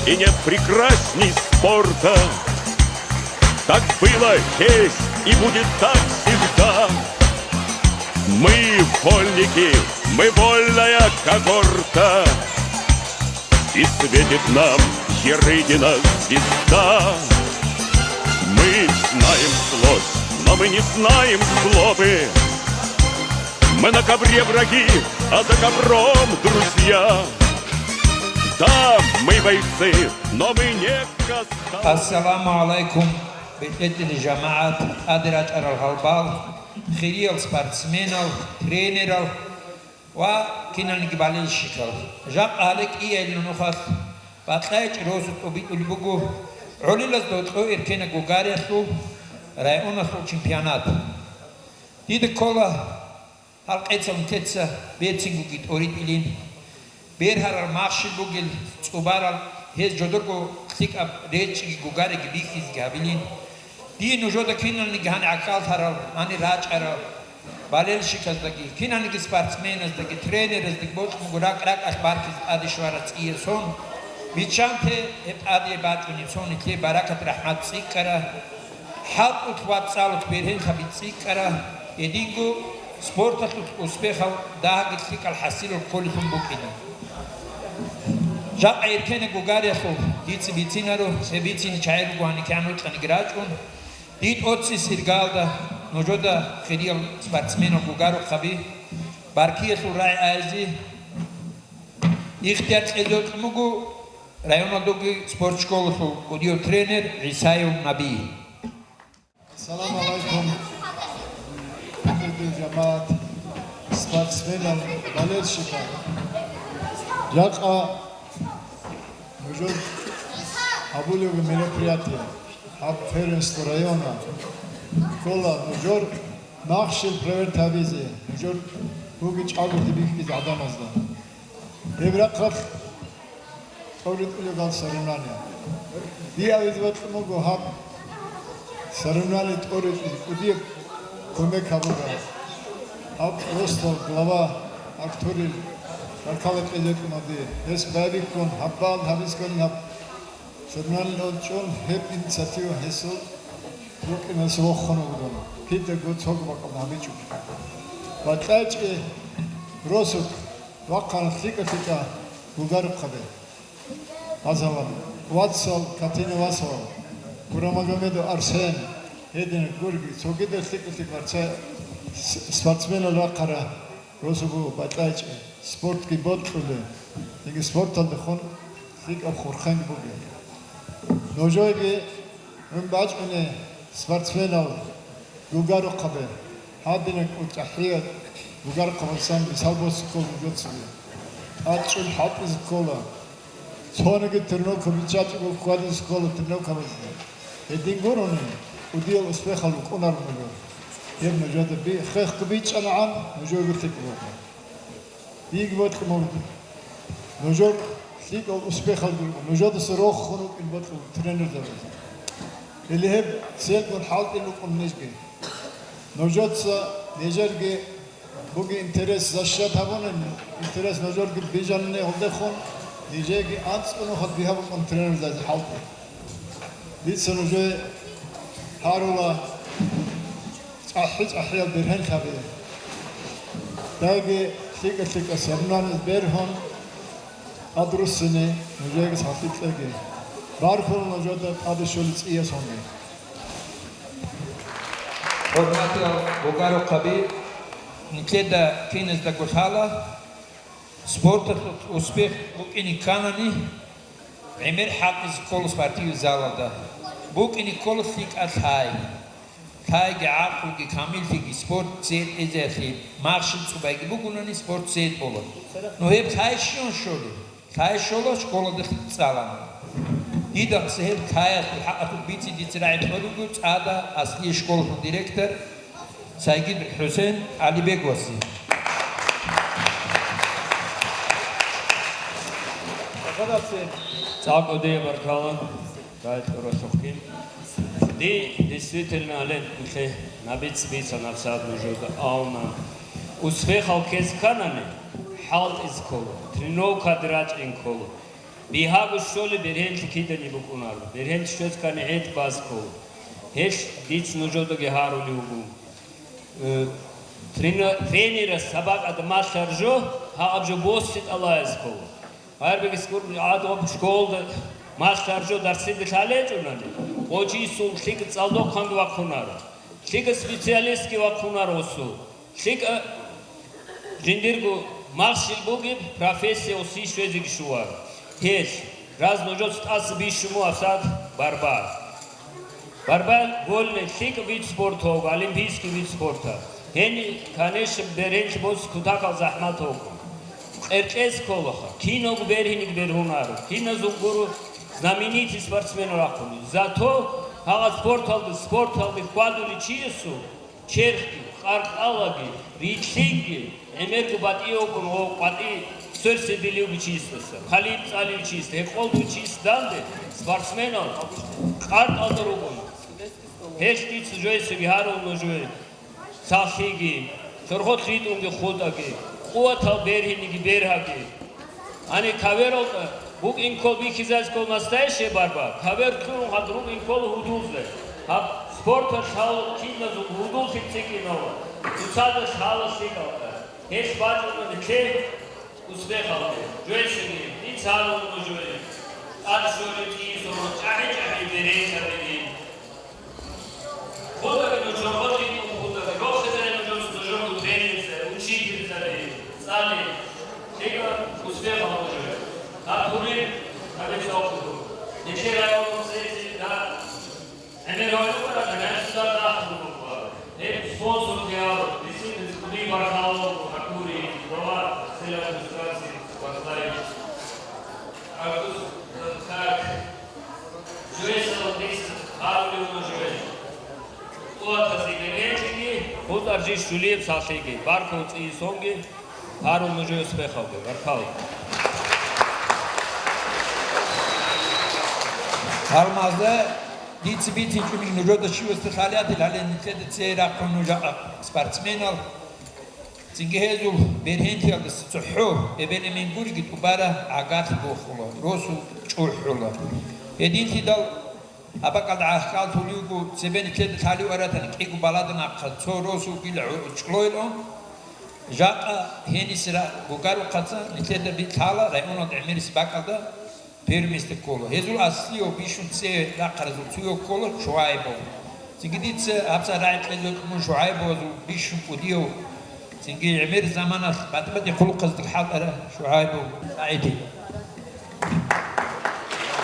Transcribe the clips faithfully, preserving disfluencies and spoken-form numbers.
И нет прекрасней спорта. Так было, есть и будет так всегда. Мы вольники, мы вольная когорта. И светит нам Ерыгина звезда. Мы знаем злость, но мы не знаем злобы. Мы на ковре враги, а за ковром друзья. Да, мы бойцы, но мы не каста. Ассаламу гӀалайкум, бетӀерчӀел жамагӀат, тӀаде рачӀарал гьалбал, хириял спортсменал, тренерал ва киналниги болельщикал. Жакъа гьале кӀиялил нухалъ БатӀайчӀи росу тӀубитӀулеб буго гӀолилазда гьоркьов эркенаб Гугариялъул районалъул чемпионат. Дида ккола гьал къецал нилъеца берцинги тӀоритӀилин. Бергьарал махщел бугел цӀубарал гьез жодорго лъикӀаб речӀчӀиги гугариги бихьизеги гьабилин. Дие нужеда киналниги гьаниб гӀахьаллъарал, гьанир рачӀарал болельщиказдаги, киналниги спортсменаздаги, тренерздаги бокьун буго ракӀ-ракӀалъ баркизе тӀаде щвараб цӀиясул. Биччанте гьеб тӀаде бачӀунеб сон нилъее баракат-рахӀмат цӀикӀкӀара. ХӀалтӀулъ вацӀцӀалулъ бергьенлъаби цӀикӀкӀара, гьединго спорталъулъ успехал дагьабги лъикӀал хӀасилал кколелъун букӀина. Жакъа эркенаб Гугариялъул дица бицинаро, гьеб бицине чагӀи руго гьаниб кигӀан рокьаниги рачӀун. Дие тӀоцебесеб иргаялда нужеда, хириял спортсменал Гугарухъаби, баркиялъул рагӀи айзе ихтияр кьезе бокьун буго районалдоги спорт школалъул кӀудияв тренер ГӀисаев Наби. Ассаламу гӀалайкум, бетӀерчӀел жамагӀат, спортсменал, болельщикал. Жакъа нужер гьабулеб мероприятие, гьаб первенство района ккола, нужер махщел проверить гьабизе, нужер бугеб чӀаголъи бихьизе гӀадамазда. Гьеб рахъалъ тӀоритӀулеб гьал соревнования. Дие абизе бокьун буго гьаб соревнование тӀоритӀизе кӀудияб кумек гьабурав гьаб росдал глава Артурил баркала кьезе бокьун буго дие. Гьес байбихьун, гьаб бал гьабизе ккани гьаб соревнование чӀун, гьеб инициатива гьесул рукӀиналъ вохун вугони, кидаго цого бакӀалда гьабичӀо. БатӀайчӀи росулъ вахъана лъикӀа-лъикӀа Гугарухъаби. Масала, вацал Катине васал, Курамагомедов Арсен, гьединаб гурги, цогидал лъикӀа-лъикӀа вацал с-, спортсменал рахъарал росу буго БатӀайчӀи, спортги бокьулел, яги спорталдехун лъикӀаб хурхен бугел. Нужееги гьун бачӀунеб спортсменал Гугарухъаби, гьадинаб кӀудияб чӀахӀиял Гугарухъабазул мисал босизе ккола нужецаги. ТӀадчӀун хӀалтӀизе ккола. Цониги тренировка биччачӀого хьвадизе ккола тренировкабазде. Гьедин гурони, кӀудиял успехал рукӀунаро нужер. Гьеб нужеда би-, хехго бичӀчӀанагӀан, нужееги лъикӀ буго. Диеги бокьун буго нужер лъикӀал успехалги рукӀун, нужедаса рохун рукӀин бокьун тренерзабазе. Или гьеб целгун хӀалтӀин рукӀун нижги. Нужеца нижерги бугеб интерес защищать гьабуни, интерес нужерги бижани гьелдехун, нижеги анцӀго нухалъ бигьа букӀун тренерзабазе хӀалтӀи. Дица нужее гьарула цӀахӀи-цӀахӀиял бергьенлъаби. Дайги лъикӀа-лъикӀа соревнованиез бергьун, тӀадруссине нужеги сахлъи кьеги. Баркула нужеда тӀаде щолеб цӀиясунги. ХӀурматиял Гугарухъаби, нилъеда киназдаго лъала, спорталъул успех букӀине кканани, гӀемер хӀалтӀизе ккола спортивный залалда. БукӀине ккола лъикӀаб лъай. Лъайги, гӀакълуги, камиллъиги спорт цере кьезеялъе, махщел цӀубайги бугонани, спорт цере кьола. Ну, гьеб лъай щиван щолеб? Лъай щола школалда лъикӀ цӀалани. Дида гьеб лъаялъул хӀакъалъулъ бицине дица рагӀи кьолеб буго цӀакъ аслияб школалъул директор Сайгид ХӀусен ГӀалибеговасе. ЦӀакъ кӀудияб баркала, дагьа кьуралъухъги. Ди, действительно, гьале нилъее Набица бицана гьабсагӀат нужеда, авна, успехал ккезе кканани, хӀалтӀизе ккола, тренировкаде рачӀине ккола. Бигьаго щолеб бергьенлъи киданиги букӀунаро, бергьенлъи щвезккани гӀетӀ баз ккола. Гьелъ дица нужедаги гьарулев вуго. Э, трено-, тренерас гьаб бакӀалда малъараб жо, гьаб жо босизе тӀалаб гьабизе ккола. Гьарбиги скур-, гьадаб школалда малъараб жо дарсида лъалеб гьечӀони, гъо чиясул лъикӀа цӀалдохъанги вахъунаро, лъикӀа специалистги вахъунаро гъосул. ЛъикӀа жиндирго махщел бугеб профессия гъосие щвезеги щоларо. Гьелъ, раз нужеца тӀаса бищун буго гьабсагӀат борьба. Борьба вольный, лъикӀа вид спорта вуго, олимпийский вид спорта. Гьениб, конечно, бергьенлъи босизе кутакал захӀмат буго. Къеркьес кколаха, киналго бергьинеги бергьунаро, киназул гуро знаменитый спортсмен рахъун. Зато гьагъа спорталда, спорталде хьвадулев чиясул черхги, къаркъалаги, рилълъинги гӀемерго батӀияб бугони гъо къватӀи сверсебилев чиясдаса, хъалиб цӀалев чиясда, гьекъолдув чиясда данде спортсменал къаркъалда ругони. Гьелъ дица жойсаги гьаруларо жой, цалъиги, чорхолъ ритӀунги хутӀаги, къуватал бергьинеги бергьаги. Гьаниб кавералда букӀин ккола бихьизазе ккола настоящая борьба, кавер кьурун гьадин рукӀин ккола гьудулзе. Гьаб спорталъ лъала киназул гьудуллъи цӀикӀкӀинабун, цоцазда лъала лъикӀалда. Гьелъ бачӀуна нилъее успехалде. Жойсаги, дица гьаруларо жой, тӀад щолеб чиясул чӀахӀи-чӀахӀи бергьенлъабиги. ХутӀаги нуж чорхолъ ритӀун хутӀаги, рохизаре нуж, нужерго тренерзаби, учительзаби, цӀали. ЛъикӀаб успехал нужее. Гьаб гьури гьабизе рокъулъ. Нилъер районал цезе да гӀемер гьавила рагӀана, гьесда нахъ буго. Гьеб спонсорги гьаб, бицин кӀудияб баркалла буго гьаб гьури, глава сельской администрации Василий Васильевич. Абдус, э, так. Жугьесал дица гьарулев вуго жугьел. Къуватазе гьечӀеги, хутӀараб жо щулияб сахлъиги, баркун цӀийисонги, гьарул нужее успехалде, баркалла. Гьалмагъза дица бицинчӀони нужеда щивасда лъалеб гьале нилъеда цее рахъун нуж спортсменал. Цинги гьезул бергьенлъиялдаса цохӀо эбел-эмен гуриги тӀубараб гӀагарлъи бохула, росу чӀухӀула. Гьединлъидал гьаб бакӀалда гӀахьаллъулев вуго цебе нилъеда лъалев аратани кӀиго балагьун ахъа цо росу вугила гӀу-, чӀолойилан. Жакъа гьениса гугарухъаца нилъеда би лъала районалда гӀемерисеб бакӀалда первенство ккола. Гьезул аслияв бищун цӀе рахъаразул цояв ккола Шугьайбов. Цинги дица гьабсагӀат рагӀи кьезе вукӀун Шугьайбовазул бищун кӀудияв, цинги гӀемер заманалъ батӀи-батӀи хъулухъаздаги хӀалтӀарав Шугьайбов СагӀиди.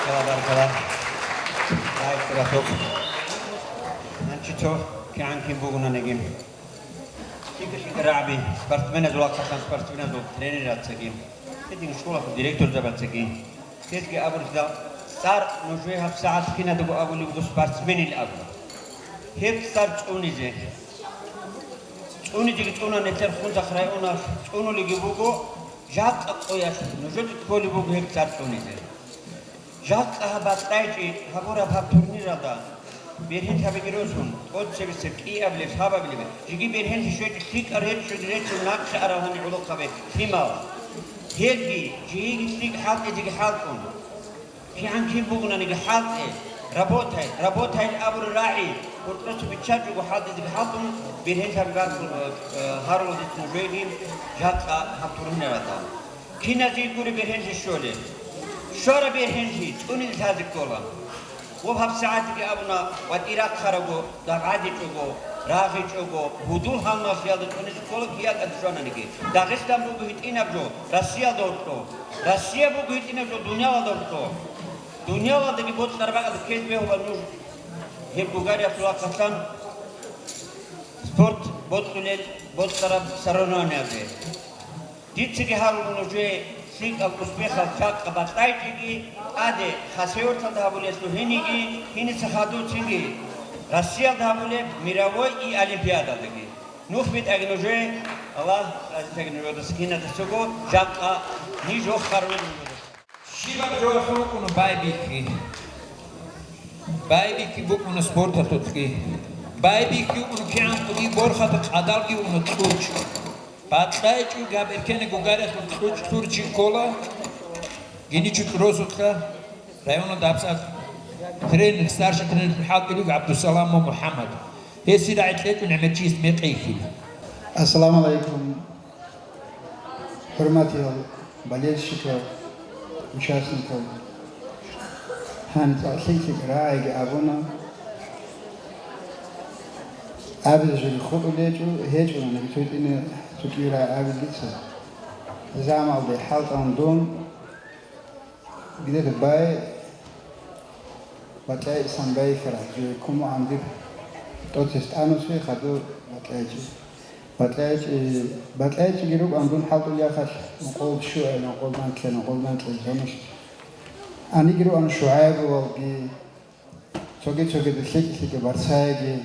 Баркала, баркала. Лайк, браток. Гьанчи цо кигӀан кин бугонаниги. ЛъикӀа-лъикӀа рагӀаби спортсменазул ахъалъан спортсменазул тренерацаги, гьедин школалъул директорзабацаги, гьезги абуридал цӀар нужее гьабсагӀат кинадаго абулеб буго спортсменил абу. Гьеб цӀар цӀунизе. ЦӀунизеги цӀуна нилъер Хунзахъ районалъ, цӀунулеги буго, жакъа къоялъ нужеда кколеб буго гьеб цӀар цӀунизе. Жакъа гьаб батӀайчӀи гьабураб гьаб турниралда бергьенлъабиги росун, тӀоцебесеб, кӀиабилеб, лъабабилеб, жеги бергьенлъи щвечӀо, лъикӀаб речӀчӀун речун нахъе арал гьаниб гӀолохъаби лъимал. Гьелги жеги лъикӀ хӀалтӀизеги хӀалтӀун. КигӀан кин бугонаниги хӀалтӀе, работай, работайин абураб рагӀи, гьоркьоса биччачӀого хӀалтӀизеги хӀалтӀун, бергьенлъабиги баркун, э, гьарула дица нужееги жакъа гьаб турниралда. Киназие гури бергьенлъи щолеб. Щвараб бергьенлъи цӀунизе лъазе ккола. Ва гьабсагӀатги абуна, ватӀи рахъарабго, дагӀ гӀадичӀого, рагъичӀого, гьудул-гьалмагълъиялда цӀунизе ккола киякӀад щвананиги. Дагъистан буго гьитӀинаб жо Россиялда гьоркьоб. Россия буго гьитӀинаб жо дунялалда гьоркьоб. Дунялалдаги бокьараб бакӀалда ккезе бегьула нуж. Гьеб гугариясул ахъалъан спорт бокьулел бокьараб соревнованиялде. Дицаги гьарула нужее лъикӀал успехал жакъа батӀайчӀиги, тӀаде Хасавюрталда гьабулелъул гьениги, гьениса хадув цинги Россиялда гьабулеб мировой и олимпиадалдаги. Нух битӀаги нужее, Аллагь разилъаги нужедаса кинадасаго, жакъа ниж рохарулел нужедаса. Щибаб жоялъул рукӀуна байбихьи. Байбихьи букӀуна спорталъулъги. Байбихьи букӀуна кигӀан кӀудияб борхатаб кьадалги букӀуна кьучӀ. БатӀайчӀого гьаб эркенаб гугаралъул кьучӀ лъурав чи ккола. Геничул росулъа районал дабцӀа тренер, старший тренер хӀалтӀулев ГӀабдусаламов МухӀаммад. Гьесие рагӀи кьечӀун гӀемерчияс мекъи ихьила. Ассаламу алейкум, хӀурматиял болельщиков, участников. Гьаниб цӀакъ лъикӀ-лъикӀ рагӀиги абуна. Абизе жо хутӀулеб гьечӀо, гьечӀо, цо тӀине цо кӀира абилица. Замалде хӀалтӀун дун, где-то бай, батӀай Исамбаевра, жо куму амдир тӀоцес тӀамусе хадур батӀайчи. БатӀайчи, батӀайчиги рукӀун дун хӀалтӀулеб яхалъ, нукъол щугӀел, нукъол данкье, нукъол данкье замулъ. Гьаниги рукӀун ШугӀайбовалги, цоги-цогида лъикӀ-лъикӀ Барсаяги.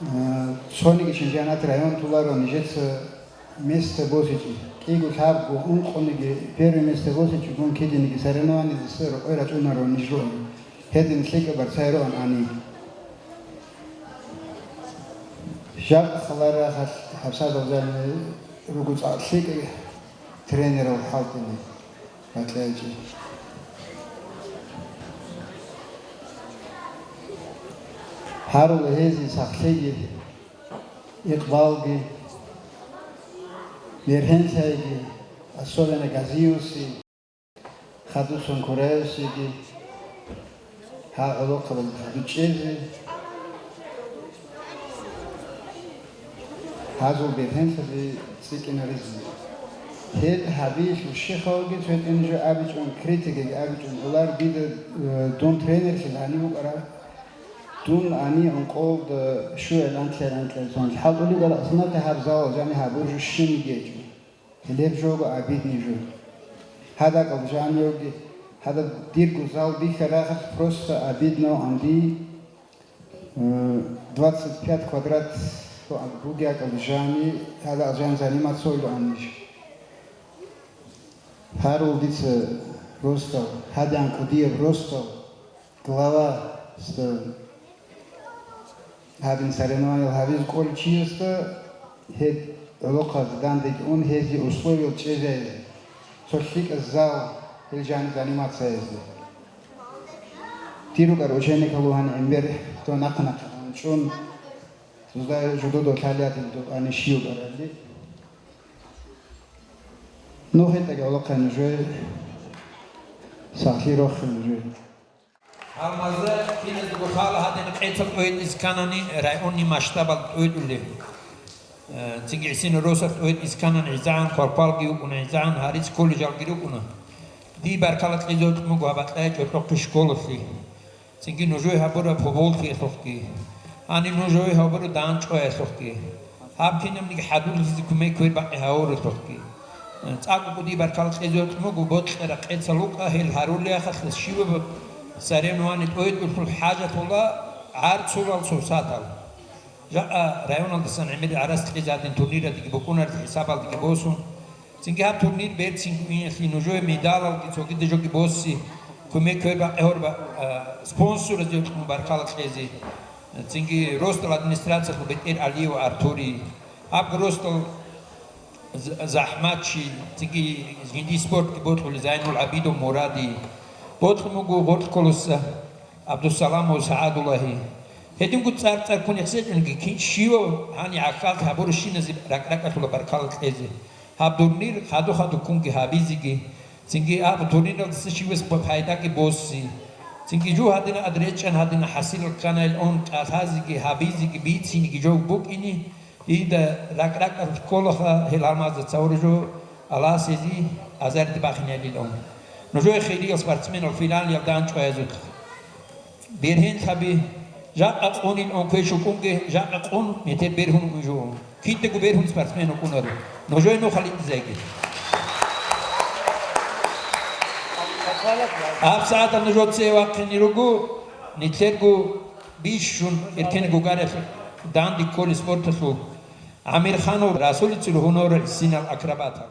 Э, цониги Шенжанат район толаро нижеца место босичӀеб. КӀиго, лъабго, ункъониги первое место босичӀеб, гун кидениги соревнованиялдаса рокъой рачӀунаро ниж рукӀун. Гьедин лъикӀаб Барсай рукӀун гьаниб. Жакъа халарахъалъ гьабсагӀат гьанже руго цӀакъ лъикӀ тренерал хӀалтӀине батӀайчи. Гьарула гьезие сахлъиги, Икъбалги, Мерхенлъайги, особенно Газиуси, хадусан Кураевсиги, гьа гӀолохъабазда хадуб чӀезе, гьазул бетӀерлъаби цӀикӀкӀинаризе. Гьеб гьабиялъул щихъалги цойтӀине жо абичӀун, критикаги абичӀун, олар дида, э, дун тренерлъи гьанив вукӀарав, дун гьанив ункъолда щугӀел анкьа-анкьа сон хӀалтӀулеб галасунатӀа гьаб залал жани гьабур жо щинги гьечӀо. Гьелеб жого обидный жо. Гьадакъал жанивги, гьадаб дирго зал бихьарахъалъ просто обидно анди, э, двадцать пять квадрат бугеб акӀал жани, гьадакъал жан заниматься гьавулев аниж. Гьарул дица росдал, гьадин кӀудияб росдал, главасда гьадин соревнованиял гьабизе кӀолев чиясда гьеб гӀолохъабазда дандеги ун гьезие условиял чӀезайилан, цо лъикӀаб зал гьел жани заниматься гьабизе. Дир рукӀарал ученикал гьаниб гӀемер дов нахъа-нахъа чӀун, дозда жидеда лъалеб гьадин дов гьаниб щиб букӀаралли. Нухетаги гӀолохъе нужее, сахлъи рохе нужее. Гьалмагъза киназдаго лъала гьадин къецал тӀойтӀизе кканани районный масштабалда тӀойтӀулел. Э, цинги гӀисинал росулъ тӀойтӀизе кканани гӀезегӀан квалквалги вукӀуна, гӀезегӀан гьариц колледжалги рукӀуна. Дие баркала кьезе бокьун буго гьаб батӀайчӀо тӀокӀаб школалъе. Цинги нужее гьабураб футболалъухъги, гьаниб нужее гьабураб дандчӀваялъухъги. Гьаб кинабниги хӀадурлъизе кумек квербакъи гьавуралъухъги. ЦӀакъго кӀудияб баркала кьезе бокьун буго, бокьараб къецал рукӀа гьел гьарулеяхъалъ щиваб соревнование тӀойтӀулъул хӀажатула гӀарцулал сурсатал. Жакъа районалдасан гӀемер гӀарац кьезе гьадин турнирадеги букӀунарел хӀисабалдеги босун. Цинги гьаб турнир берцинго иялъе нужее медалалги цогида жоги босе, кумек квербакъи гьорба, а, спонсораз йокьун баркала кьезе. Цинги росдал администрациялъул бетӀер Алиев Артурий, гьаб росдал З-, ЗахӀматчи, цинги жиндир спортги бокьулев Зайнул ГӀабидов Мурадий, бокьун буго гъоркь кколоса ГӀабдусаламов СагӀадуллагьи. Гьединго цӀар-цӀар ккун гьесечӀунги, кин щивав гьаниб гӀахьаллъи гьабурабщиназе ракӀ-ракӀалъула баркала кьезе. Гьаб турнир хадур-хадур ккунги гьабизеги, цинги аб турниралдаса щивас пайдаги босе. Цинги жо гьадинаб ад речӀчӀан гьадинаб хӀасилал кканайилан кӀалъазеги, гьабизеги, бицинеги жо букӀине, дида ракӀ-ракӀалъ кколаха гьел гьалмагъзда цавур жо Аллагьас гьезие азарде бахинайилан. Нужее хириял спортсменал финалалда дандчӀваязулъ. Бергьенлъаби, жакъа къунилан квеш вукӀунге, жакъа къун метер бергьун вукӀун жо. Кидаго бергьун спортсмен вукӀунаро. Нужее нух гьалидизайги. ГьабсагӀаталъ нужеца вахъине руго, нилъерго бищун эркенго гьариялъ данде кколел спорталъул Амирханов Расулицул гьунорал гӀисинал акробатал.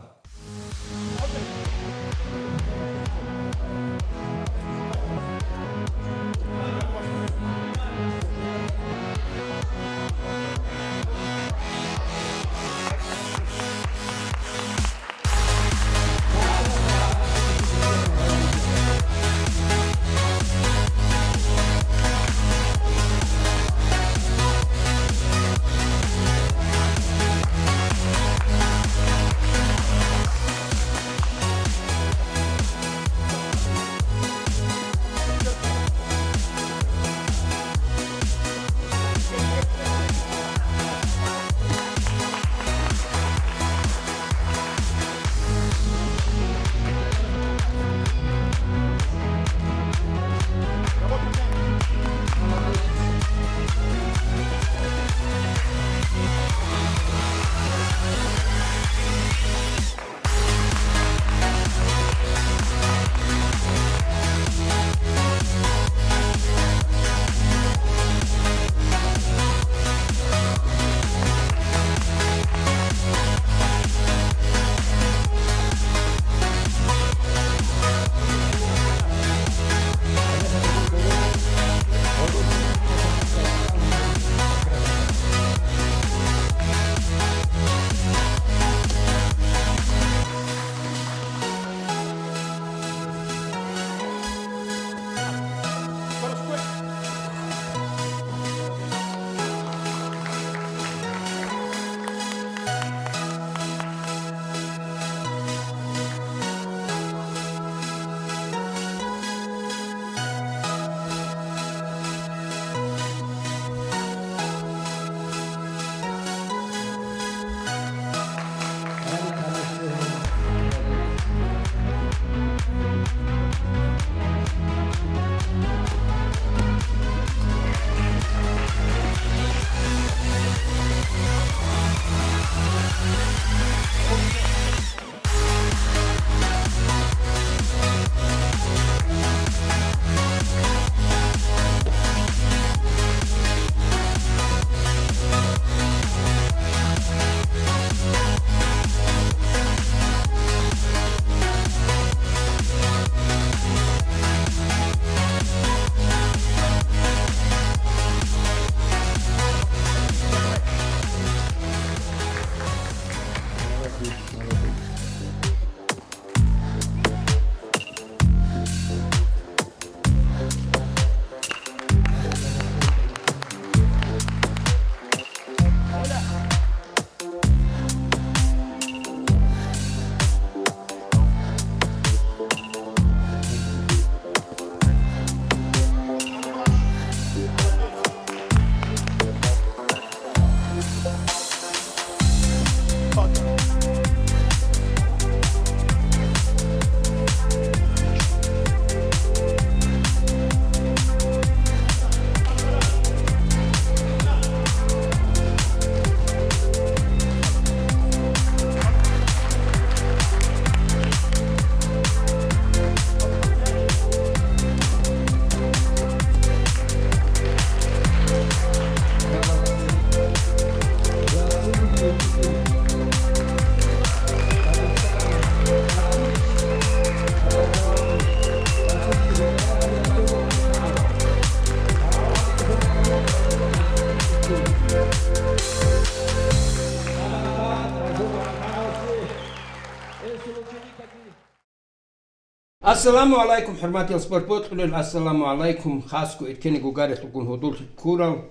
Ассаламу гӀалайкум, хӀурматиял спорт бокьулел, ассаламу гӀалайкум, хасго эркенего гугаралъулгун гьудул ккурал.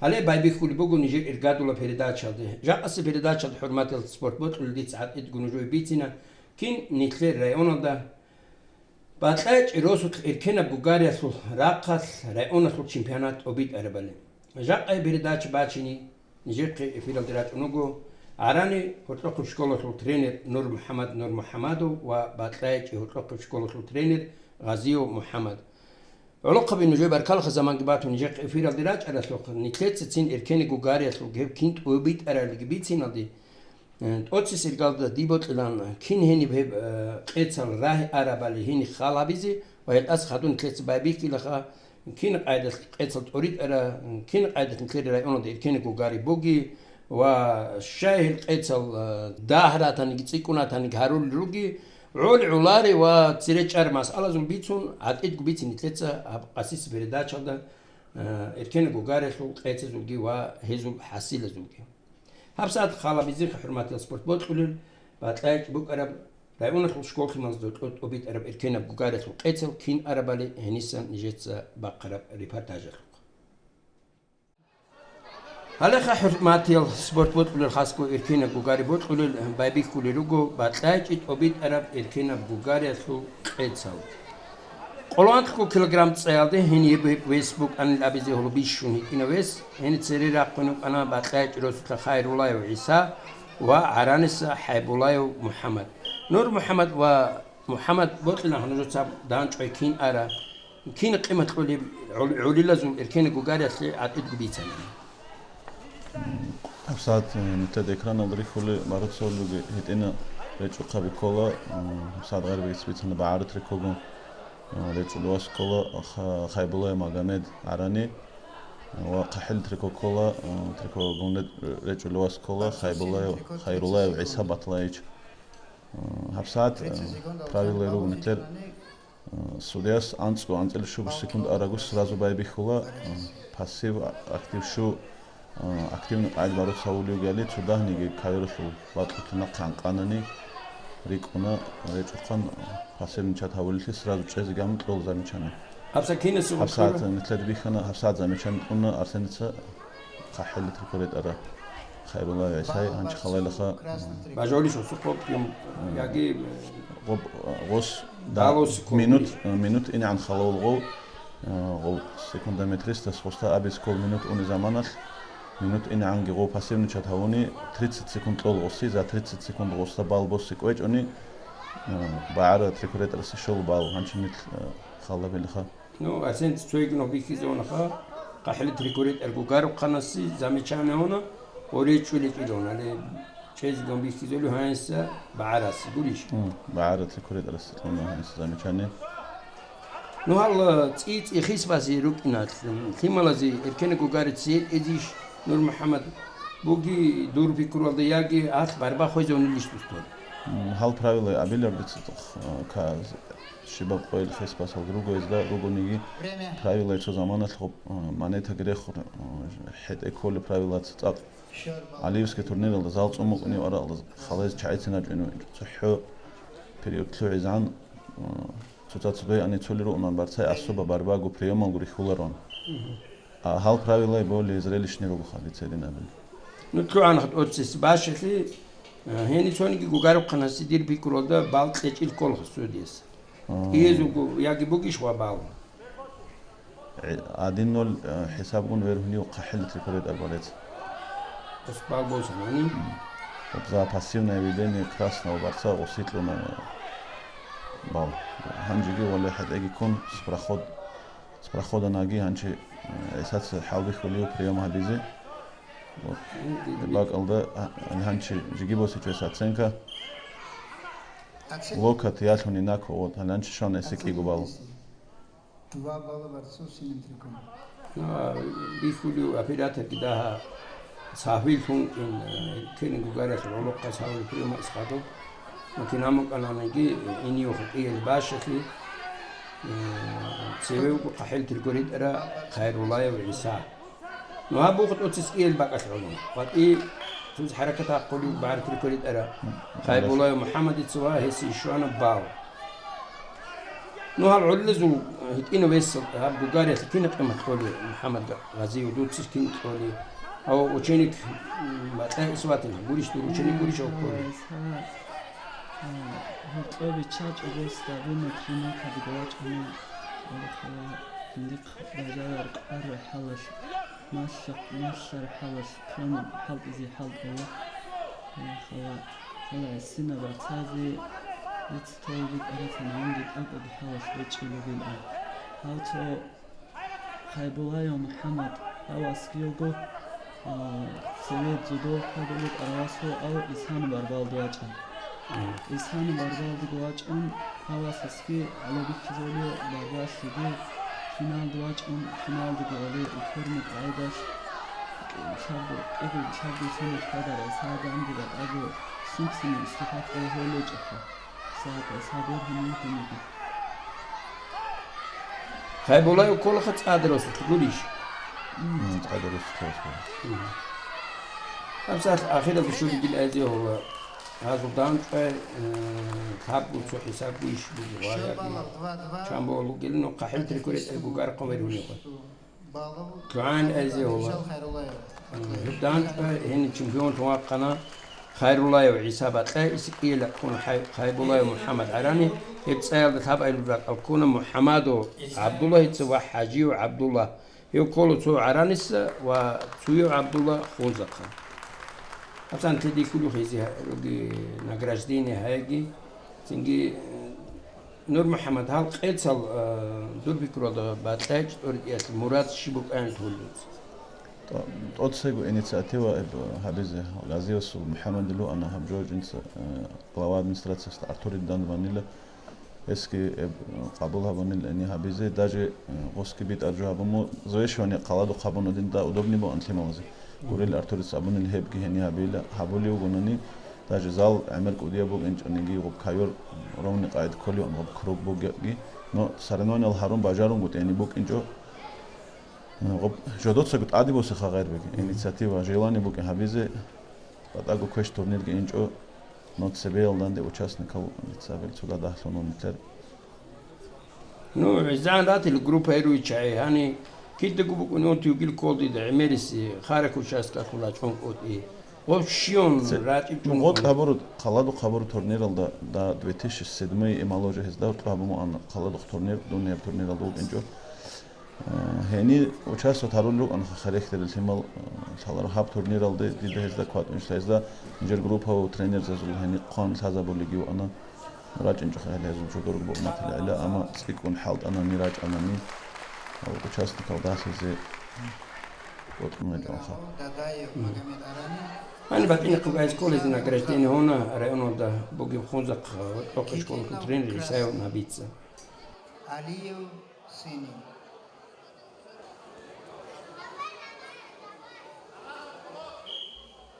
Гьале байбихьулеб буго нижер иргадула передачалде. Жакъасеб передачалда, хӀурматиял спорт бокьулел, дица гьатӀидго нужее бицина, кин нилъер районалда БатӀлайчӀи росулъ эркенаб гугариялъул рахъалъ районалъул чемпионат тӀобитӀарабали. Жакъа передача бачине нижехъе эфиралде рачӀун вуго ГӀарани гьоркьохъеб школалъул тренер НурмухӀамад НурмухӀамадов ва БатӀлайчӀи гьоркьохъеб школалъул тренер Гъазиев МухӀамад. ГӀолохъаби, нужее баркалаха заманги батун нижехъе эфиралде рачӀаралъухъ. Нилъеца цин эркенего гугариялъул гьеб кин тӀобитӀаралиги бициналде, Э, тӀоцесеб иргалда дие бокьилаан, кин гьениб гьеб, э, къецал рагьи арабали гьениб хал гьабизе ва гьелдаса хадуб нилъеца байбихьилаха, кин къайдалъ къецал тӀоритӀара, кин къайдалъ нилъер районалда эркенего гугари буги ва щай гьел къецал, э, дагь ратаниги цӀикӀкӀун ратаниги гьарулел руги, гӀол гӀолари ва цере чӀар масъалазул бицун, гьатӀидго бицин нилъеца гьаб къасисеб передачалда, э, эркенего гугариялъул къецазулги ва гьезул хӀасилазулги. ГьабсагӀат хал гьабизехъе, хӀурматиял спорт бокьулел, БатӀлайчӀи букӀараб районалъул школалъул мазда тӀо-, тӀобитӀараб эркенаб гугариялъул къецал кин арабали гьенисан нижеца бахъараб репортажалъухъ. Гьалеха, хӀурматиял спорт бокьулел, хасго эркенаб гугари бокьулел, байбихьулел руго БатӀлайчӀи тӀобитӀараб эркенаб гугариялъул къецал. Къоло анкьго килограмм цӀеялде гьениб вес букӀанил абизе гьоло бищун гьитӀинав вес, гьениб цере рахъун вукӀана БатӀлайчӀи росулъа Хайрулаев ГӀиса ва ГӀараниса ХӀайбулаев МухӀамад. Нур МухӀамад ва МухӀамад, бокьилаха нужеца дандчӀвай кин ара, кин къимат кьолеб гӀол-, гӀолилазул эркенего гугариялъе гьатӀидго бицани. ГьабсагӀат, э, нилъеда экраналда рихьулел баруцалги гьитӀина речӀухъаби ккола, э, гьабсагӀат гъайрабигица бицана багӀарат рекогун, э, речӀулев васккола Ха-, Хайбулаев Магомед ГӀарани, э, ва хъахӀил трекоккола, э, трекогун речӀулев васккола Хайбулаев, Хайрулаев ГӀиса БатӀлайчӀи. Э, гьабсагӀат, э, правилаялъ руго нилъер. Э, судьяс анцӀго, анцӀила щуго секунд арагу сразу байбихьула, э, пассив, а-, актив щу, э, активный къагӀида баруц гьавулев гьали, цо дагьниги кавералъул бакьулъ нахъе анкъанани рикӀкӀуна, речӀухъан, э, пассивный чат гьавулелъе сразу чӀезе гьамун кьола замечание. ГьабсагӀат кинасе гьабсагӀат гьабсагӀат нилъеда бихьана, гьабсагӀат замечание кьуна Арсеница. ХъахӀилла трекуретӀара Хайрулаев ГӀисай, гьанчи халайлаха. Бажолищ осухъо пьем, яги, гъоб-, гъос, да, балу секунд. Минут, минут инегӀан халавулгъов, гъов секунда метристас гъоста абиз ккол минут уни заманалъ, минут инегӀанги гъов пассивный чат гьавуни, тридцать секунд кьол гъоси, за тридцать секунд гъоста бал боси кӀвечӀони, багӀара трекуретӀарасе щол бал, гьанчи нилъ халабилха. Ну, Арсен, цойги нух бихьизавунаха, хъахӀилла трекуретӀар гугарухъанаси замечание гьуна, гъоречӀулечӀилавун, гьале чӀезеган бихьизавли гьанса багӀараси, гурищ? М, багӀара трекуретӀараси кьуна гьанса замечание. Ну, гьал цӀи-цӀи хисбази рукӀиналъ, лъималази эркене гугари цие тӀезищ, Нурмухьаммад, буги дур пикруялда яги гьалъ барба хвезавнилищ дустур? М, гьал правила абилар дица, ка-, Щибаб къойил хисбасалги руго гьезда, ругониги правилай цо заманалъ гъоб, а, монетаги рехур, а, хӀетӀе кколеб правилаца цӀакъ. Алиевский турниралда зал цӀун букӀунев аралда халазе чагӀицин рачӀунев цохӀо период лъугӀизан, а, цоцаца дой ани цолел ругьунан барцай особо барбаго приемалго рихьуларон. А гьал правилай более зрелищный руго хадица гьедин абил. Ну, лъугӀанха тӀоцес башалъи, а, гьеницониги гугарухъанаси дир пикруялда бал кьечӀил кколха судияс. А. Иезулго яги бугищ ва бал? Э, один ноль, э, хӀисабгун вергьунив хъахӀилла трикуретӀар борец. Ус бал босанани? М. Вот за пассивное ведение красного борца гъуситлъуна бал. Гьанжеги вале хӀетӀеги ккун с проход-, с прохода ноги гьанчи, э, ГӀисаца хӀалбихьулив приём гьабизе. Вот. М, м, м. БакӀалда, а, гьанчи жиги босичес оценка. Локоть ялъуни нако, вот, гьанчи шана эсекӀиго бал. Два балла борцу синентрикум. А, бихьулев операторги дагьа сахӀвил хун ин, э, кенин гугаралъ гӀолохъас гьавли приёма исхадуб. Макин амукӀананиги, э, инив хутӀиял башалъи, э, цевевго хъахӀил трикуретӀара Хайрулаев ГӀиса. Ну, гьаб буго тӀоцес кӀияб бакӀалъ гӀоло. ВатӀи цуз хӀаракат гьахъулев багӀар трикуретӀара Хайбулаев МухӀаммадица ва гьесие щвана бал. Ну, гьаб гӀолилазул, э, гьитӀинав весал, гьаб гугариялъе кин къимат кколеб, МухӀаммад Гъазиев, дуца кин кколеб? Гьав ученик, м, батӀа исватин, гурищ дур ученик, гурищ гьав кколеб? Гьа, гьоркьоб биччачӀого стабильно тренировкаде вачӀана, гьале хала, жиндихъ бажарар кӀвар рахӀалалъ, малъа-, малъа рахӀалалъ, прямо хӀалтӀизе хӀалтӀула. Гьале хала, хала гӀисина бацазе, дица тавбу тӀарацан гьанже тӀокӀаб хӀалалъ речӀчӀулебилан. Гьав цо Хайбулаев МухӀаммад, гьавасги його, а, цеве дзюдо хьвадулев къаравасул ав Исханов барбалда вачӀан. Мгм. Исханов барбалдаго вачӀун, гьавасасги гӀолебихьизолев барбалъиги финалда вачӀун, финалдаги гьоле упорный къагӀидалъ лъабго, кӀиго лъабго сунат хьвадарай сагӀат данде батӀаго сунцани истихадат гьолечӀоха. Сагьат, сагьат бергьун вугониги. Хайбулаев кколаха цӀадирасулъ гурищ? М, цӀадирасулъ. Мгм. ГьабсагӀат ахиралда щулигил азиягьула гьазул данчӀвай, э, лъабго цо хӀисаб гуйищ буго, ва яги чамбол вугилин, ну, хъахӀил трикуретӀай гугархъан вергьунихъа. ДугӀаан гӀезегьула. Гьеб данчӀва гьениб чемпионлъун вахъана Хайруллаев ГӀиса, бакьа исикӀиялда ккун Хай-, Хайбулаев МухӀаммад гӀарани, гьеб цӀаялда лъаб айлуб ракӀал ккуна МухӀаммадов ГӀабдуллагьица ва ХӀажиев ГӀабдулла. Гьев ккола цо гӀараниса ва цуев ГӀабдулла Хунзахъа. ГьабсагӀат лъедихьулев гьезие гьа-, руги награждение гьаги, цинги, э, НурмухӀаммад, гьал къецал, а, дур пикруялда бакьа тӀоритӀиялъе мурад щиб букӀанин туллуц? ТӀо-, тӀоцебе инициатива гьабизе Гъазиевасул МухӀаммадил руана, гьаб жо жинца, а, глава администрациясда Артурида данде банила, гьесги гьеб къабул гьабунила гьениб гьабизе, даже, а, гъосги битӀараб жо гьабун, взвешивание хъаладухъ гьабуна динда удобный бугоан лъималазе. Гурел Артурица абунила гьебги гьениб гьабила, гьабулев вугонани, даже зал гӀемер кӀудияб букӀинчӀониги, гъуб ковёр ровный къагӀида кколеван, гъуб круг бугеги, но соревнованиял гьарун бажарунгутӀиги букӀинчӀо, гъуб жодоцаго тӀаде босиха гъербиги, инициатива, желание букӀин гьабизе, батӀаго квеш турнирги инчӀо, но цебеялда данде участникал цабил цо дагьлъун нилъер. Ну, гӀезегӀан ратила группа гьаруй чагӀи, гьаниб кидаго букӀунев вугил кколдида гӀемериси, харак участкалъул рачӀун кӀутӀи. Гъов щиван Це-, рачӀичӀун гъоркь гьабуру, хъаладухъ гьабуру турниралда, да, две тысячи седьмой и моложе гьезда гьоркьоб гьабун бугӀан хъаладухъ турнир, дун гьеб турниралда вукӀинчӀо. Э, гьениб участвовать гьарулел рукӀана ха-, харехтер лъимал, э, лъаларо гьаб турниралде, дида гьезда кватӀунищ, гьезда нижер группа ва тренерзазул гьениб хъван лъазабулеги вуана. РачӀинчӀо гьел гьезул жодорго букӀунатила гӀела, амма цӀикӀкӀун хӀалтӀанани рачӀанани, гьал участникал далъизе бокьун гьечӀоха. Гьаниб батӀинихъ гайз кколезе награждение гьуна районалда бугеб Хунзахъ, э, тӀокӀаб школалъул тренер ГӀисаев Набица. Алиев Сени.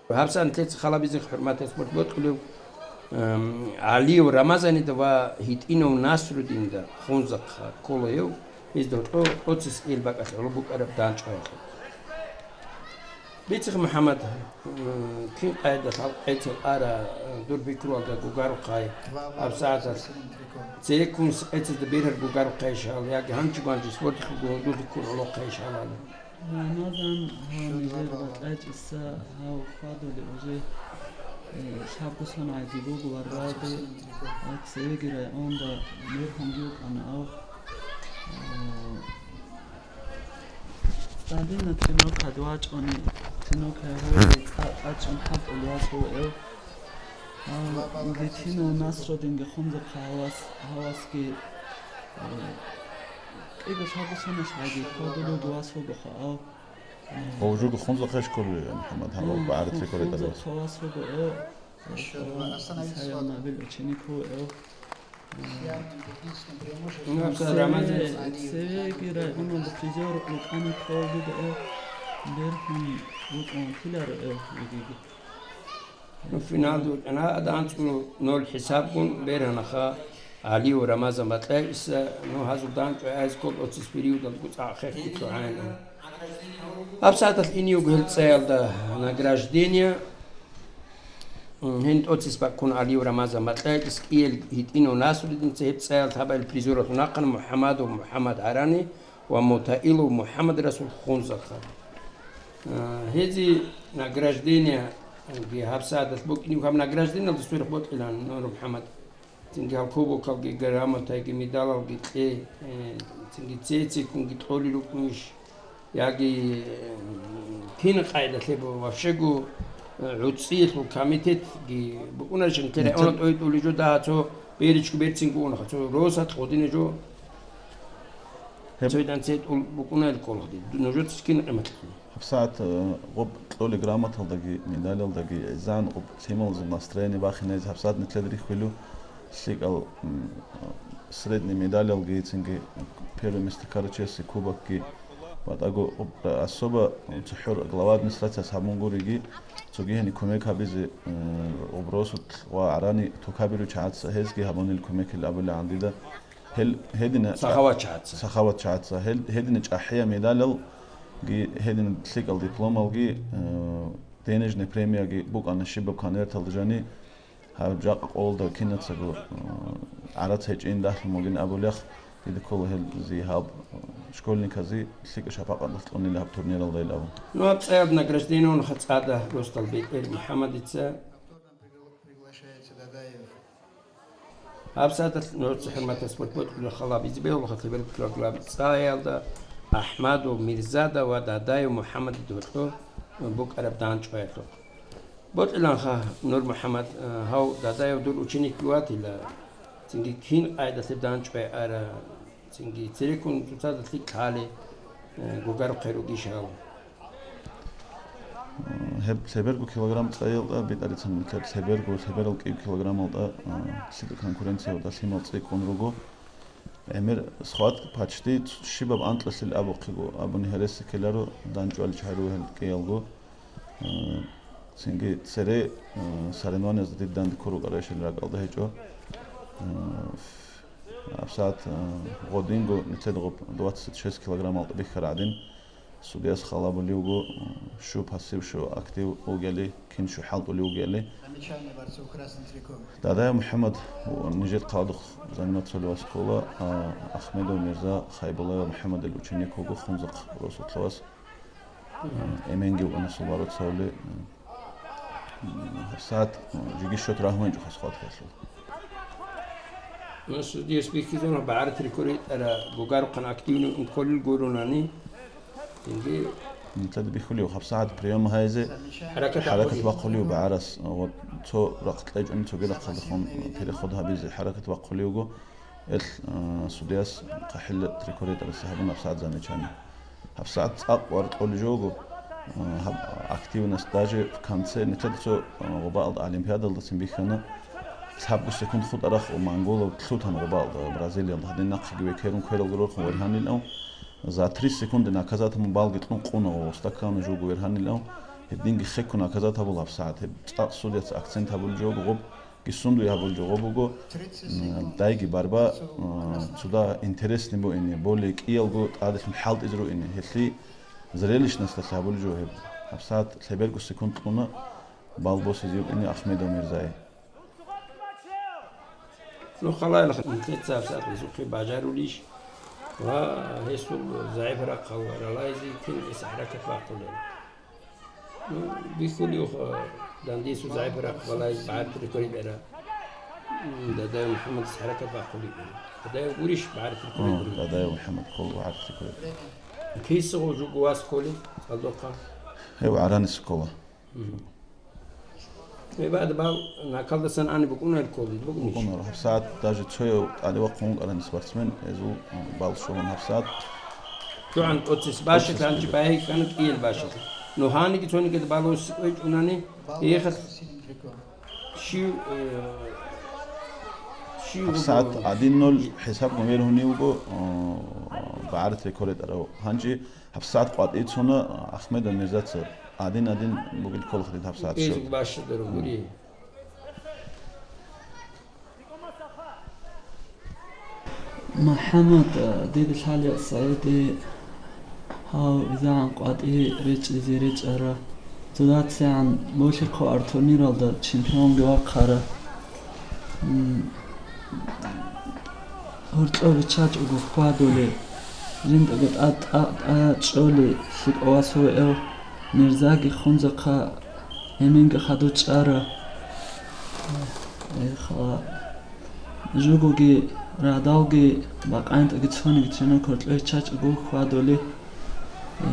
ГьабсагӀат лъеца халабизехъ хӀурматалъ спорт бокьулев, эм, ГӀалиев Рамазанида ва ГьитӀинов Насрудинда Хунзахъа ккола гьев, гьезда гьоркьо тӀоцес ил бакӀалъ гӀоло букӀараб данчӀваялъул. Бицихъ МухӀаммад, м, кин къайдалъ гьал къецал ара, э, дур пикруялда гугарухъай, гьабсагӀаталъ цереккун къецазда бергьар гугарухъайищ гьал, яги гьанчи-гванчи спортихъего гьудуллъи ккун гӀолохъайищ гьал гьале? Рамазан, гьав нижер батӀачӀиса гьав хьвадулев уже, э, лъабго сон гӀайги буго варгьалде, ва цевеги районда мергьунги вукӀана гьав. Э, Стабильно тренировкаде вачӀуни, тренировкаялъ гьавизе цӀа-, цӀачӀун хӀалтӀулев вуго гьев. Гьав ГьитӀинов Насрудинги Хунзахъа гьавас, гьавасги, э, кӀиго-лъабго соналъ гӀайги хьвадулев вуго вас вугоха гьав. Гьав жуго Хунзахъе школе, МухӀаммад, гьав М, багӀарат Хун-, рекорд гьабула. Хунзахъа вас вуго гьев. Исаев Набил ученик вуго гьев. Ну, гьабсагӀат Рамазан. Цеве-, цевеги районалда призер вукӀана кколдуда гьев, бергьун вукӀун хиларо гьев вегиги. Ну, финалда вукӀана, гьадин анцӀго ноль хӀисабгун бергьанаха ГӀалиев Рамазан батӀа исса, ну, гьазул данчӀвай айс ккол оцис периодалда гуцӀа хехги цо гӀайна. ГьабсагӀаталъ ине йиго гьел цӀаялда награждение. Гьин тӀоцис баккун Алиев Рамазан, Макьаякьис кӀиял гьитӀинав Насруддинца гьеб цӀаялъ гьабаил призералъун рахъана МухӀамадов МухӀамад Гьарани ва Мутаилов МухӀамад Расул Хунзахъа. Гьези награждениеги гьабсагӀаталъ букӀинеб, гьаб награждениялда сверх бокьилан Нур МухӀамад. Цинги гьал кубокалги, грамотайги, медалалги кье, э, цинги цецекунги кьолел рукӀунищ? Яги, э, кин къайдалъе бу-, вообще-гу, э, гӀуцӀиялъул комитетги букӀунарищ, нилъер районал тӀой тӀулей жо дагьа цо беричӀго берцинго унаха, цо росат гъодине жо. Гьеб- Цойдан цей тӀул букӀунарел кколаха дир. Нужеца кин къиматлъи. ГьабсагӀат, э, гъуб кьолел грамоталдаги, медалалдаги гӀезегӀан гъуб лъималазул настроение бахиназе гьабсагӀат нилъеда рихьулев лъикӀал, м, средний медалалги, цинги первое место Карачаевский кубокги, ва тӀаго гъуб особо цохӀор глава администрацияс гьабун гуриги, цоги гьениб кумек гьабизе, м, гъуб росулъ ва гӀарани тукабиру чагӀаца гьезги гьабунел кумекил абулегӀан дида. Гьел гьедина Сахават чагӀаца. Сахават чагӀаца. Гьел гьедина чӀахӀиял медалалги, гьедина лъикӀал дипломалги, э, денежный премияги букӀана щибаб конверталда жани, гьаб жакъа къолда кинацаго, э, гӀарац гьечӀин дагьлъун бугин абулехъ, дида ккола гьел зи гьаб, э, школьникази лъикӀа шапакъаталъ кьунила гьаб турниралда ил абун. Ну, гьаб цӀаяб награждениеян хацӀада росдал бетӀер МухӀамадица. ГьабсагӀаталъ нугӀца хӀурматалъ спорт бокьулел хал гьабизе бегьула хатӀибел килограмм цӀаялда АхӀмадов Мирзада ва Дадаев МухӀаммадида гьоркьор букӀараб дандчӀваялъухъ. Бокьиланха, Нур МухӀаммад, гьав Дадаев дур ученикги ватила, цинги кин къайдалъе дандчӀвай ара. Цинги цереккун цоцазда лъикӀ лъалеб, э, гугарухъе ругищ гьав? Гьеб лъеберго килограмм цӀаялда битӀарицан нилъер лъеберго, лъеберал кӀиго килограммалда, э, лъикӀа конкуренциялда лъимал цӀикӀкӀун руго. ГӀемер схватка почти щибаб анкьалъил абухъего, абуни гьереси ккеларо, дандчӀваличӀ гьару гьел кӀиялго. Э, цинги цере, э, соревнованиязда дир данде ккурав къарайшил ракӀалда гьечӀо. Э, гьабсагӀат, э, гъодинго нилъеда гъуб двадцать шесть килограммалда бихьараб гӀадин, судияс хал гьабулев вуго, э, щу пассив, щу актив вугели, кин щу хӀалтӀулев вугели. Замечание борцу красный трико. Дадаев МухӀаммад нижер хъадухъ заниматься цолевас ккола, а Ахмедов Мирза Хайбулаев МухӀаммадил ученик вуго, Хунзахъ росулъ вас. Эменги вукӀана субару цавли. ГьабсагӀат жиги счет рагьунчӀухъа схватхъалъур. Ну, судьяс бихьизун багӀарат рикӀкӀури тӀара, гугарухъан активный ункъолил гурунани. Инги Нилъеда бихьулев гьабсагӀат приём гьайзе хӀаракат хӀаракат бахъулев. Бахъулев багӀарас. Вот цо рахъ кьечӀони цоги рахъалдехун переход гьабизе хӀаракат бахъулевго. Эл, а, судьяс хъахӀилла трикуретӀарасе гьабун гьабсагӀат замечание. ГьабсагӀат цӀакъ варкьолей жого, а, гьаб активность даже в конце, нилъеда цо, а, гъубаалда олимпиадалдацин бихьана, лъабго секунд хутӀарахъ монголов лъутан гъубаалда, Бразилиялда, гьадин нахъеги векерун квералго рорхун вергьанилав, за три секунды наказать гьабун балги кьун къуна ва стакана жого вергьанилав, гьединги хеккун наказать гьабула гьабсагӀат, гьеб цӀакъ судьяца акцент гьабулей жого гъуб. Гисундуе гьабулел жо гъо буго, м, дайги барба, м, цуда интересный буине, более кӀиялго тӀаделъун хӀалтӀизе руине, гьелъи зрелищносталъе гьабулел жо гьеб. ГьабсагӀат лъеберго секунд кьуна бал босизе вукӀине Ахмедов Мирзае. Ну, халаялъ нилъеца гьабсагӀат гьезухъе бажарулищ ва гьесул загӀип рахъал ралаизе кин гьес хӀаракат бахъулел? Ну, бихьулев, а, дандесул загӀип рахъ балай багӀарат рикӀкӀваридара. М, Дадаев МухӀаммадас хӀаракат бахъулеб. Дадаев гурищ багӀарат рикӀкӀваридара? Дадаев МухӀаммад ккола багӀарат рикӀкӀваридара. Киса гъо жугу вас кколеб, цӀалдохъа? Гьев гӀараниса ккола. Мгм. Гьеб бал накалдасан ани букӀунарел кколеб, букӀунищ? БукӀунар. ГьабсагӀат даже цояв тӀаде вахъун вукӀарани спортсмен, гьезул, м, бал щолан гьабсагӀат. ТӀугӀан тӀоцес башалъ, гьанчи багьи ккана кӀиел башалъ. Ну, гьаниги цониги балуси кӀвечӀунани, ехал щив, э, щив ГьабсагӀат гьуго? Один ноль хӀисаб гомер гьунив вуго, э, багӀарат рекорд арав. Гьанчи гьабсагӀат къватӀи цуна Ахмедов Мирзаца. Один один бугел кколаха дид гьабсагӀат счёт. Башалъ дару гури. МухӀаммад, дида лъалеб СагӀиде гьав изегӀан къватӀи речӀчӀизе речӀчӀара. Цо дацигӀан болъихъо ар турниралда чемпионги вахъара. М, гьоркьоб биччачӀого хьвадулел, жиндаго тӀад-, тӀа-, тӀа чӀолел лъикӀав вас вугев, Мирзаги хунзахъа, гьеменги хадув чӀара. Эх, ха. Жугоги, радалги, бакъанитӀаги цониги чинаб гьоркьой чачӀого хьвадулел, э,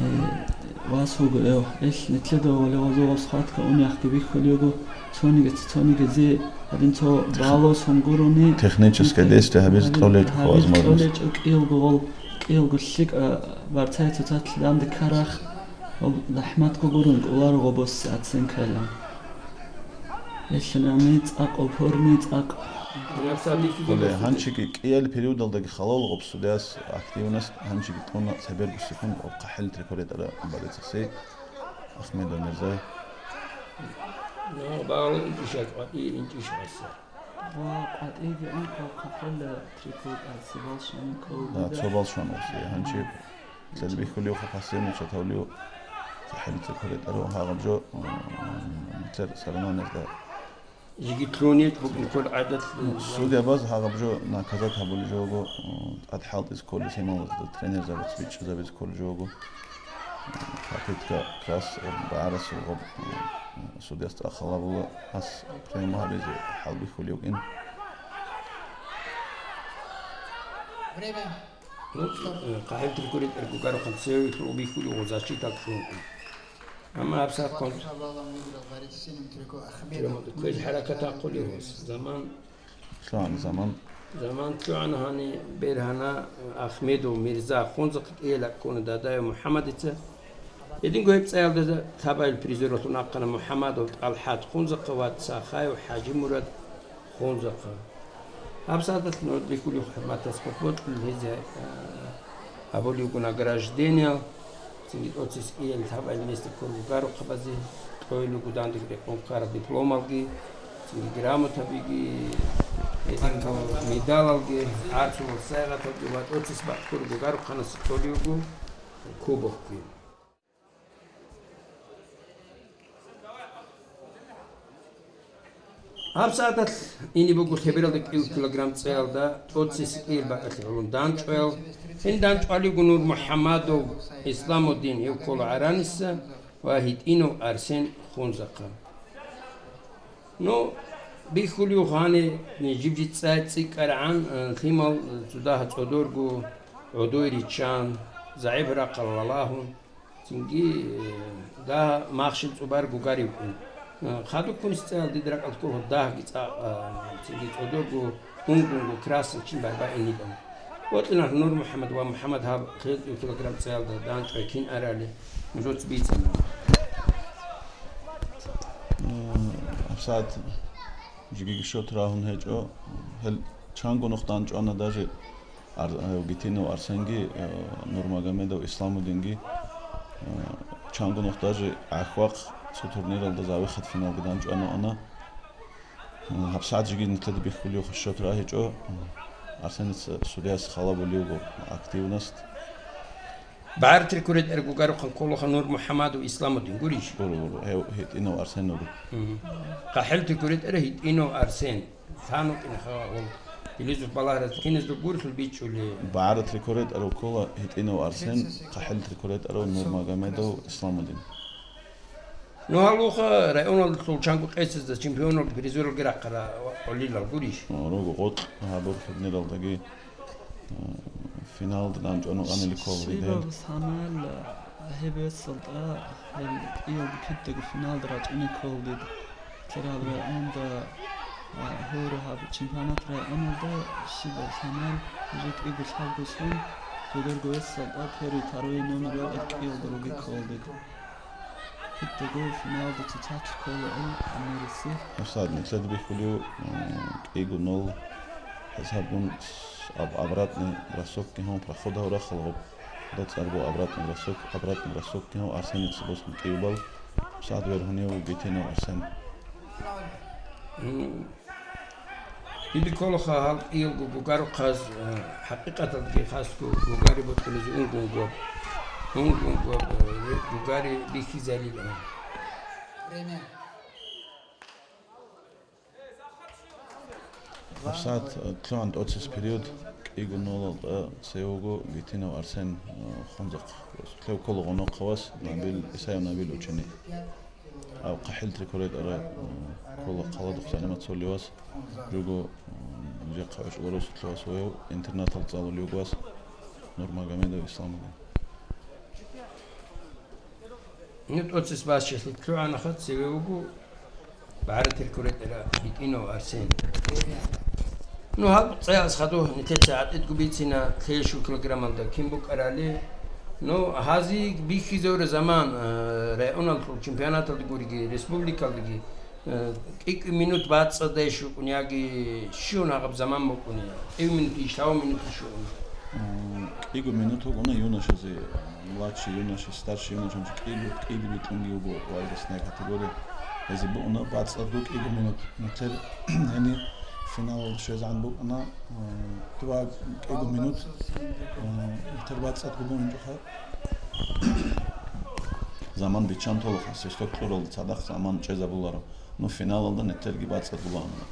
вас вуго ев. Ил нилъеда вале вазугъаб схватка унехги бихьулев вуго, цониги, цониги зи гьадин цо балос гьунгуруни, техническое действие гьабиз гьабиз кьолечӀо гьабиз возможность. КӀолечӀо кӀиялго гъол, кӀиялго лъикӀа барцай цоцалъ данде карах, гъоб захӀматго гурун кӀоларо гъобосе оценкайилан. Гьелъинани цӀакъ упорный, цӀакъ. Гьанчиги кӀиялил периодалдаги халал гъоб судияс активность гьанчиги кьуна цебергусихъун гъоб хъахӀел трикур ретӀараб бацӀцӀасей Ахмедов Мирзай. Ну, балагьун инчӀищ, къватӀие инчӀищ гьасса. Ва къватӀиеги ункъо хъахӀел трикур ретӀараб цо балшван кколда. Да, цо балшван гъосие гьанчи. Лъел бихьулев хъахӀасену чатавлив хъахӀел трикур ретӀарав гьагъаб жо, м, нилъер соревнованиязда. Жиги лъугьунел букӀин ккол гӀадат. Судьябаз гьагъаб жо наказать гьабулеб жо буго, тӀад хӀалтӀизе кколел лъималазда, тренерзабац бичӀчӀизабизе кколеб жо буго. Попытка крас, багӀарасул гъоб, судьяс цӀа халабула, гьас приём гьабизе хӀалбихьулев вукӀин. Время. Ну, э, хъахӀел трикур ретӀарав гугарухъан цеве лъугьун бихьулев гъо, защиталъ лъугьун. Амма гьабсагӀат квез хӀаракат гьабулев гъос. Заман, лъугӀана заман. Заман лъугӀана гьаниб бергьана Ахмедов Мирза, хунзахъа кӀиялда ккуна Дадаев МухӀаммадица. Гьединго гьеб цӀаялда лъабабилеб призералъун ахъана МухӀаммадов ТӀалхӀат хунзахъа ва Сахаев ХӀажимурад хунзахъа. ГьабсагӀаталъ нуж бихьулев хӀурматалъ спорт бокьулел гьезие, а, гьабулеб буго награждение, цинги тӀоцебесеб кӀиялил лъабабилеб место кколел гугарухъабазе, тӀойлугу дандеги рекъон ккарал дипломалги, цинги грамотабиги, гьединго медалалги, гӀарцулал сайгъаталги ва тӀоцебесеб бакӀ кколел гугарухъанасе кьолеб буго кубокги. ГьабсагӀаталъ ине буго лъебералда кӀиго килограмм цӀеялда тӀоцебесеб кӀияб бакӀалъе гӀоло данчӀваял. Гьел данчӀвалев вуго Нурмухьамадов Исламудин, гьев ккола ГӀараниса, ва ГьитӀинов Арсен хунзахъа. Ну, бихьулев гьаниб жиб-жиб цӀай цӀикӀкӀарагӀан, э, лъимал цо дагьа цӀодорго гӀодой риччан, загӀип рахъал валагьун, цинги, э, дагьа махщел цӀубарго гугарев вукӀин. Э, хадуб ккунеб цӀаялда дида ракӀалда ккола дагьги цӀа-, э, цинги цӀодорго унго-унго красный чин барбаин йикӀан. Бокьилаан Нурмухьамад ва МухӀамад гьаб кӀиго килограмм цӀеялда данчӀвай кин арали нужеца бицана. М, гьабсагӀат жибиги счёт рагьун гьечӀо. Гьел чанго нух данчӀвана даже Ар-, э, ГьитӀинов Арсенги, э, Нурмагомедов Исламудинги, э, чанго нух даже гӀахьвахъ цо турниралда завихат финалги данчӀвана ана. Э, гьабсагӀат жиги нилъеда бихьулев счёт рагьичӀо. Арсеница судьяс халабулев вуго активность. БагӀарат риккуритӀараб гугарухъан кколаха Нурмухьамадов Исламудин, гурищ? Гуро, гуро. Гьев ГьитӀинов Арсен вуго. Мгм. ХъахӀел риккуритӀарав ГьитӀинов Арсен. Лъан вукӀин гьав, гьел. Илизов балагьараз киназда гурелъул бичӀчӀулеб. БагӀарат риккуритӀарав ккола ГьитӀинов Арсен, хъахӀел риккуритӀарав Нурмагомедов Исламудин. Ну, гьалуха районалдалъул чанго къецазда чемпионалги призералги рахъарал гӀолилал гурищ? Руго гъоркь гьабур турниралдаги, э, финалда данчӀвана къанили кколги дел. Щибаб санал гьеб вецалда, гьел кӀиялда кидаго финалда рачӀунел кколги. Лъерал районда, а, гьоркьоб гьаб чемпионат районалда щибаб санал уже кӀиго лъабго сон, цогерго вецалда первый, второй номерал кӀиялда ругел кколги. Кидаго финалда цоцалъ ккола ил Амириси. Усадни, лъадбихьулев, м, кӀиго нол хӀисабун аб-, обратный бросокги гьун проход гьав рахъал гъоб. ДацӀарго обратный бросок, обратный бросокги гьав Арсеница босун кӀиубал, усад вергьунев ГьитӀинов Арсен. М, Дида кколаха гьал кӀиялго гугарухъаз, э, хӀакъикъаталдаги хасго гугари бокьулезе унго-унго, унго-унго, э, гугари бихьизарила. ГьабсагӀат, э, лъугӀан тӀоцес период, кӀиго нолалда цевего Гитинов Арсен, э, хунзахъ. Лев ккола гъунохъавас, Набил, Исаев Набил ученик. Гьав ХъахӀил Трикуретара, э, ккола хъаладухъ заниматься гьолевас, жуго, э, нижехъа гӀучӀуларусулъа вас вев, интернатал цӀалулев вугевас, Нурмагомедов Исламудин. Ну, тӀоцес бащалъи лъугӀанаха, цеве вуго БагӀарат Трикуретара Гитинов Арсен. Ну, гьаб цӀаялъ хадуб нилъеца гӀатӀидго бицина лъел щуй килограммалда кин букӀарали. Ну, гьази бихьизавра заман, э, районалъул чемпионаталда гуриги, республикалдаги, э, кӀи-кӀи минут бацӀцӀадай щукӀун яги щиван гьаб заман букӀуни, кӀи минут иш, лъабго минут иш щукӀун. М, кӀиго минут вугони юношазе, младший юноши, старший юноши, кӀиго, кӀиго бикьунги вуго возрастная категория. Гьезие букӀуна бацӀцӀадго кӀиго минут. Нилъер гьенир финалалда щвезегӀан букӀана, м, два кӀиго минут, м, нилъер бацӀцӀадго букӀинчӀоха. Заман биччан толаха, свисток кьуралда цадахъ заман чӀезабуларо. Ну, финалалда нилъерги бацӀцӀадго букӀана.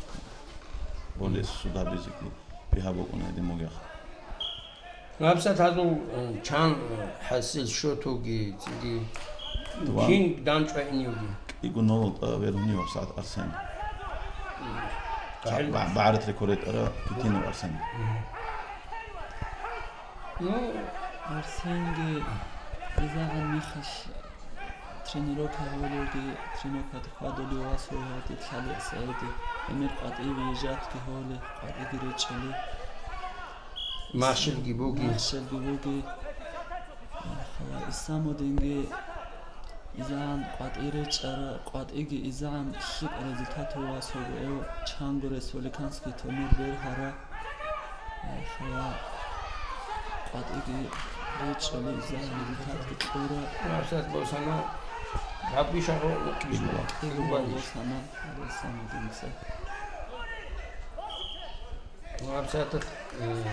Более суда бизеги бигьа букӀуна гьедин бугеха. ГьабсагӀат гьазул, э, чан, э, хӀасил шотуги, циги, Два. Кин данчӀвай иневги? КӀиго нолалда вергьунев гьабсагӀат Арсен. КъахӀил- Ба-, БагӀарат Трикуретара Гитинов Арсен. Мгм. Ну, Арсенги изагӀан мехалъ тренировка гьолевги, тренировкада хьвадулев вас гьатӀи лъалев СагӀиди, гӀемер къватӀиве ижадги гьоле, къватӀиги речӀчӀали. Махщелги буги. Махщелги буги. Исламудинги изагӀан къватӀи речӀчӀара, къватӀиги изагӀан лъикӀ результат гьавасаго, гьев чанго республиканский турнир бергьара. Исламудин къватӀиги речӀчӀали, изагӀан результатги кьура. Махщел босана, гьабги шагьо. Кьигьуба. Кьигьуба босана, Исламудинца. ГьабсагӀат, э,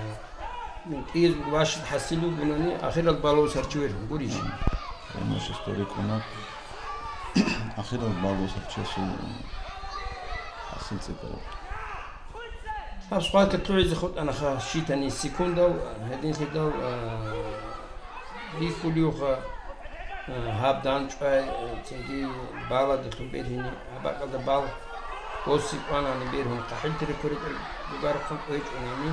ну, кӀиябго ваш хӀасил вугонани, ахирал балугъ сарчи вергьун гурищ? Конечно, историкуна. Ахирал балугъ сарчиясул хӀасил цӀикӀкӀараб. Гьаб схватка лъугӀизе хутӀанаха считанный секундал, гьединлъидал, э, бихьулевха, э, гьаб данчӀвай, э, цинги баладалъун бергьине, гьаб бакӀалда бал боси кӀванани бергьун, КъахӀил Трикуретар бугарухъан кӀвечӀунани,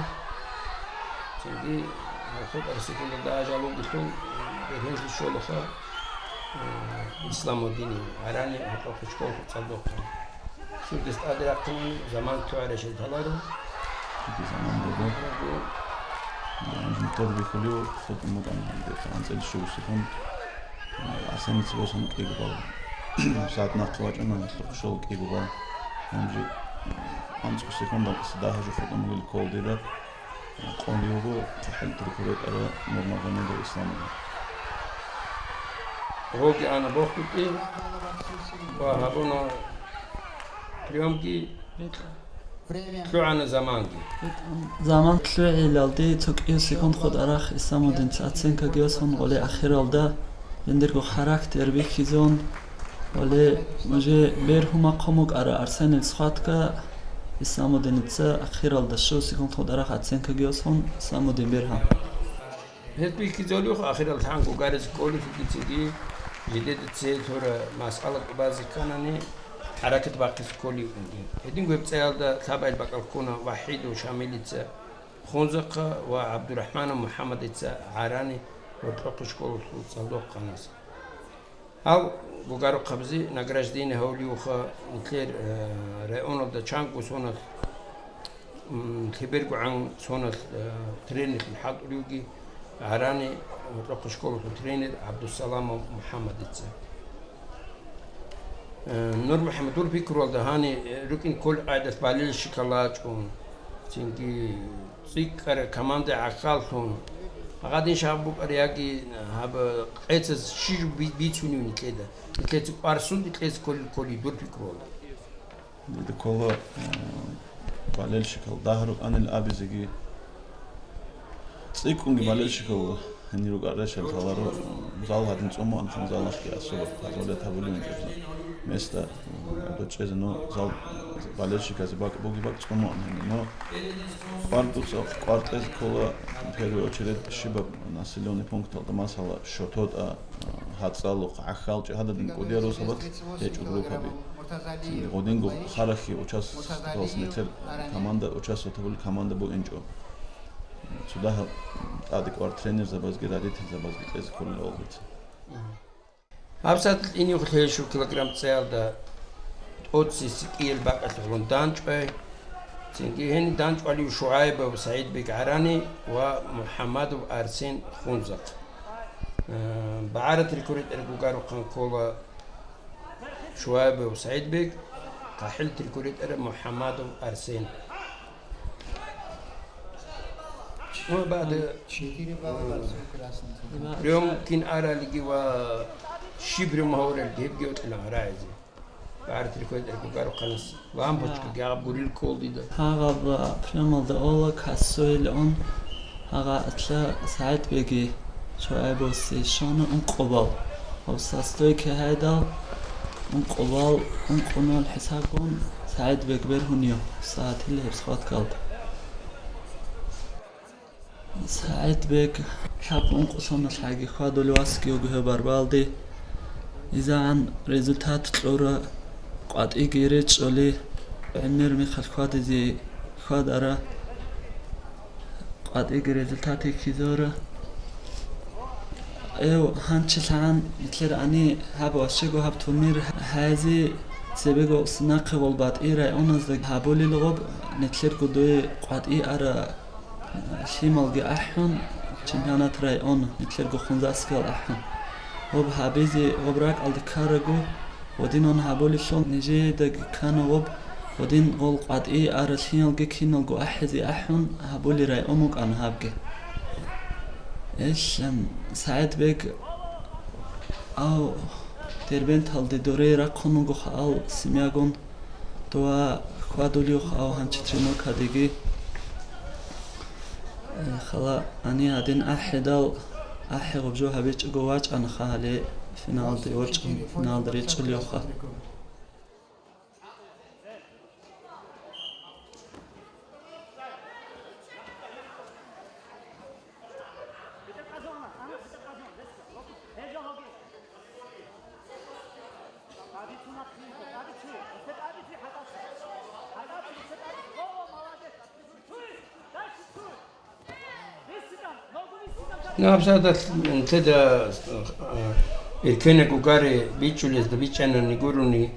цинги, э, хутӀарасехъулда ажал вугелъул, э, бергьенлъи щолаха, э, Исламуддинив гӀарани гьоркьохъе школалъул цӀалдохъан. Цогидас тӀаде рахъинани заман лъугӀарищ гьел гьаларо? Цоги заман буго. Буго. Жинтер бихьулев хутӀун букӀана гьанже анцӀила щуго секунд. Арсеница босана кӀиго бал. СагӀат нахъе вачӀана гьелъухъ щола кӀиго бал. Гьанже анцӀго секундалдаса дагьа жо хутӀун бугел ккола дида. Къони вуго КъахӀил Трикуретара Нурмагомедов Исламудин. Гъоги ана бохтути ва гьабуна приёмги, лъугӀана заманги. Заман лъугӀилалде цо кӀиго секунд хутӀарахъ Исламудинца оценкаги босун гъоле ахиралда. Жиндирго характер бихьизун, гьале уже бергьун бахъун букӀара Арсенил схватка, Исламудиница ахиралда щуго секунд хутӀарахъ оценкаги босун, Исламудин бергьан. Гьеб бихьизулев ахирал лъан гугаризе кколев вугицинги, жидеда цере лъура масъала тӀубазе кканани, хӀаракат бахъизе кколев вугин. Гьединго гьеб цӀаялда лъабайил бакӀал ккуна ВахӀидов Шамилица Хунзахъа ва ГӀабдурахӀманов МухӀаммадица гӀарани гьоркьохъе школалъул цӀалдохъанас. Гьав гугарухъабизе награждение гьавулевха нилъер, э, районалда чанго соналъ, м, лъебергогӀан соналъ, э, тренерлъун хӀалтӀулевги гӀарани гьоркьохъе школалъул тренер ГӀабдусаламов МухӀаммадица. Э, НурмухӀаммад, дур пикруялда гьани, э, рукӀин кколел къайдалъ балел шикалачӀун, цинги цӀикӀкӀараб команда гӀахьаллъун, гьадин шагьаб букӀараб яги гьаб къецаз щиб би-, бицунев нилъеда? Нилъеца кӀвар сунда кьезе кколел кколей дур пикруялда? Дида ккола, э, балел шикал дагь рукӀанил абизеги, цӀикӀкӀунги балел шикал гьенир рукӀарал рещтӀал лъаларо, зал гьадин цӀумуанхъан залалъги особо позволять гьабулев гьечӀеб зал. места, м, дочӀезе, но зал болельщиказе бакӀ буги бакӀ цӀумуан гьанна, но квар буцӀа, квар кьезе ккола, в первую очередь, щибаб населённый пункталда, масала, Шотода, а, ГьацӀалухъ, ГӀахьалчӀи, гьададин кӀудиял росабалъ гьечӀо группаби. Гъодинго харахьи участвовалъ нилъер команда, участвовать гьабулел команда букӀинчӀо. Цо дагьаб тӀаде кӀвар тренерзабазги родительзабазги кьезе кколел гьалбица. ГьабсагӀат ине хъулъ гьеб щиб килограмм цӀеялда тӀоцебесеб кӀияб бакӀалъухъ дандчӀвай. Цинги гьениб дандчӀвалев ШугӀайбов СагӀидбек ГӀарани ва МухӀамадов Арсен Хунзахъ. Э, багӀарат рекорд ретӀараб гугарухъан ккола ШугӀайбов СагӀидбек, хъахӀил рекорд ретӀараб МухӀамадов Арсен. Ну, баъда, четыре балла, м, барсук красный. Приём кин аралиги ва щиб приём гьавуралги гьебги гьоркьилан рагӀизе. БагӀарат рекорд ретӀараб гугарухъанас лампочка гьаб гурил ккол дида. Гьагъаб приёмалда ола косой лъун, гьагъа атла СагӀидбеги ШугӀайбовси щвана ункъо балл. ГьабсагӀат стойка гьайдал, ункъо балл, ункъо ноль хӀисаб гун, СагӀидбек бергьунев сагӀатил гьеб схваткалда. СагӀидбек лъаб ункъо соналъ гьаги хьвадулев васги вуго гьеб барбалде. ИзагӀан результат кьура, къватӀиги речӀчӀоли, гӀемер мехалъ хьвадизе хьвадара. КъватӀиги результат ккезара. Эв, гьанчилъагӀан нилъер гьани гьаб ва щего гьаб турнир гьазе цебего нахъе гъол батӀи районазда гьабулел гъоб, нилъерго дой къватӀи ара лъималги ахӀун, чемпионат района, нилъерго Хунзахъал ахӀун. Гъоб гьабизе гъоб ракӀалде ккараго, гъодинан гьабулелъул нижеедаги ккана гъоб, гъодин гъол къватӀи аралъиялги киналго ахӀизе ахӀун гьабулел район вукӀана гьабги. Ил, м, СагӀидбек, ав, Дербенталде доре рахъун вугоха ал семьягун, дова хьвадулевха ав гьанчи тренировкадеги. Э, хала гьани гьадин ахӀидал, ахӀи гъоб жо гьабичӀого вачӀанаха гьале финалде ворчӀун, финалда речӀчӀулевха. Ну, гьабсагӀат нилъеда, э, эркенаб гугари бичӀчӀулезда бичӀчӀанани гурони,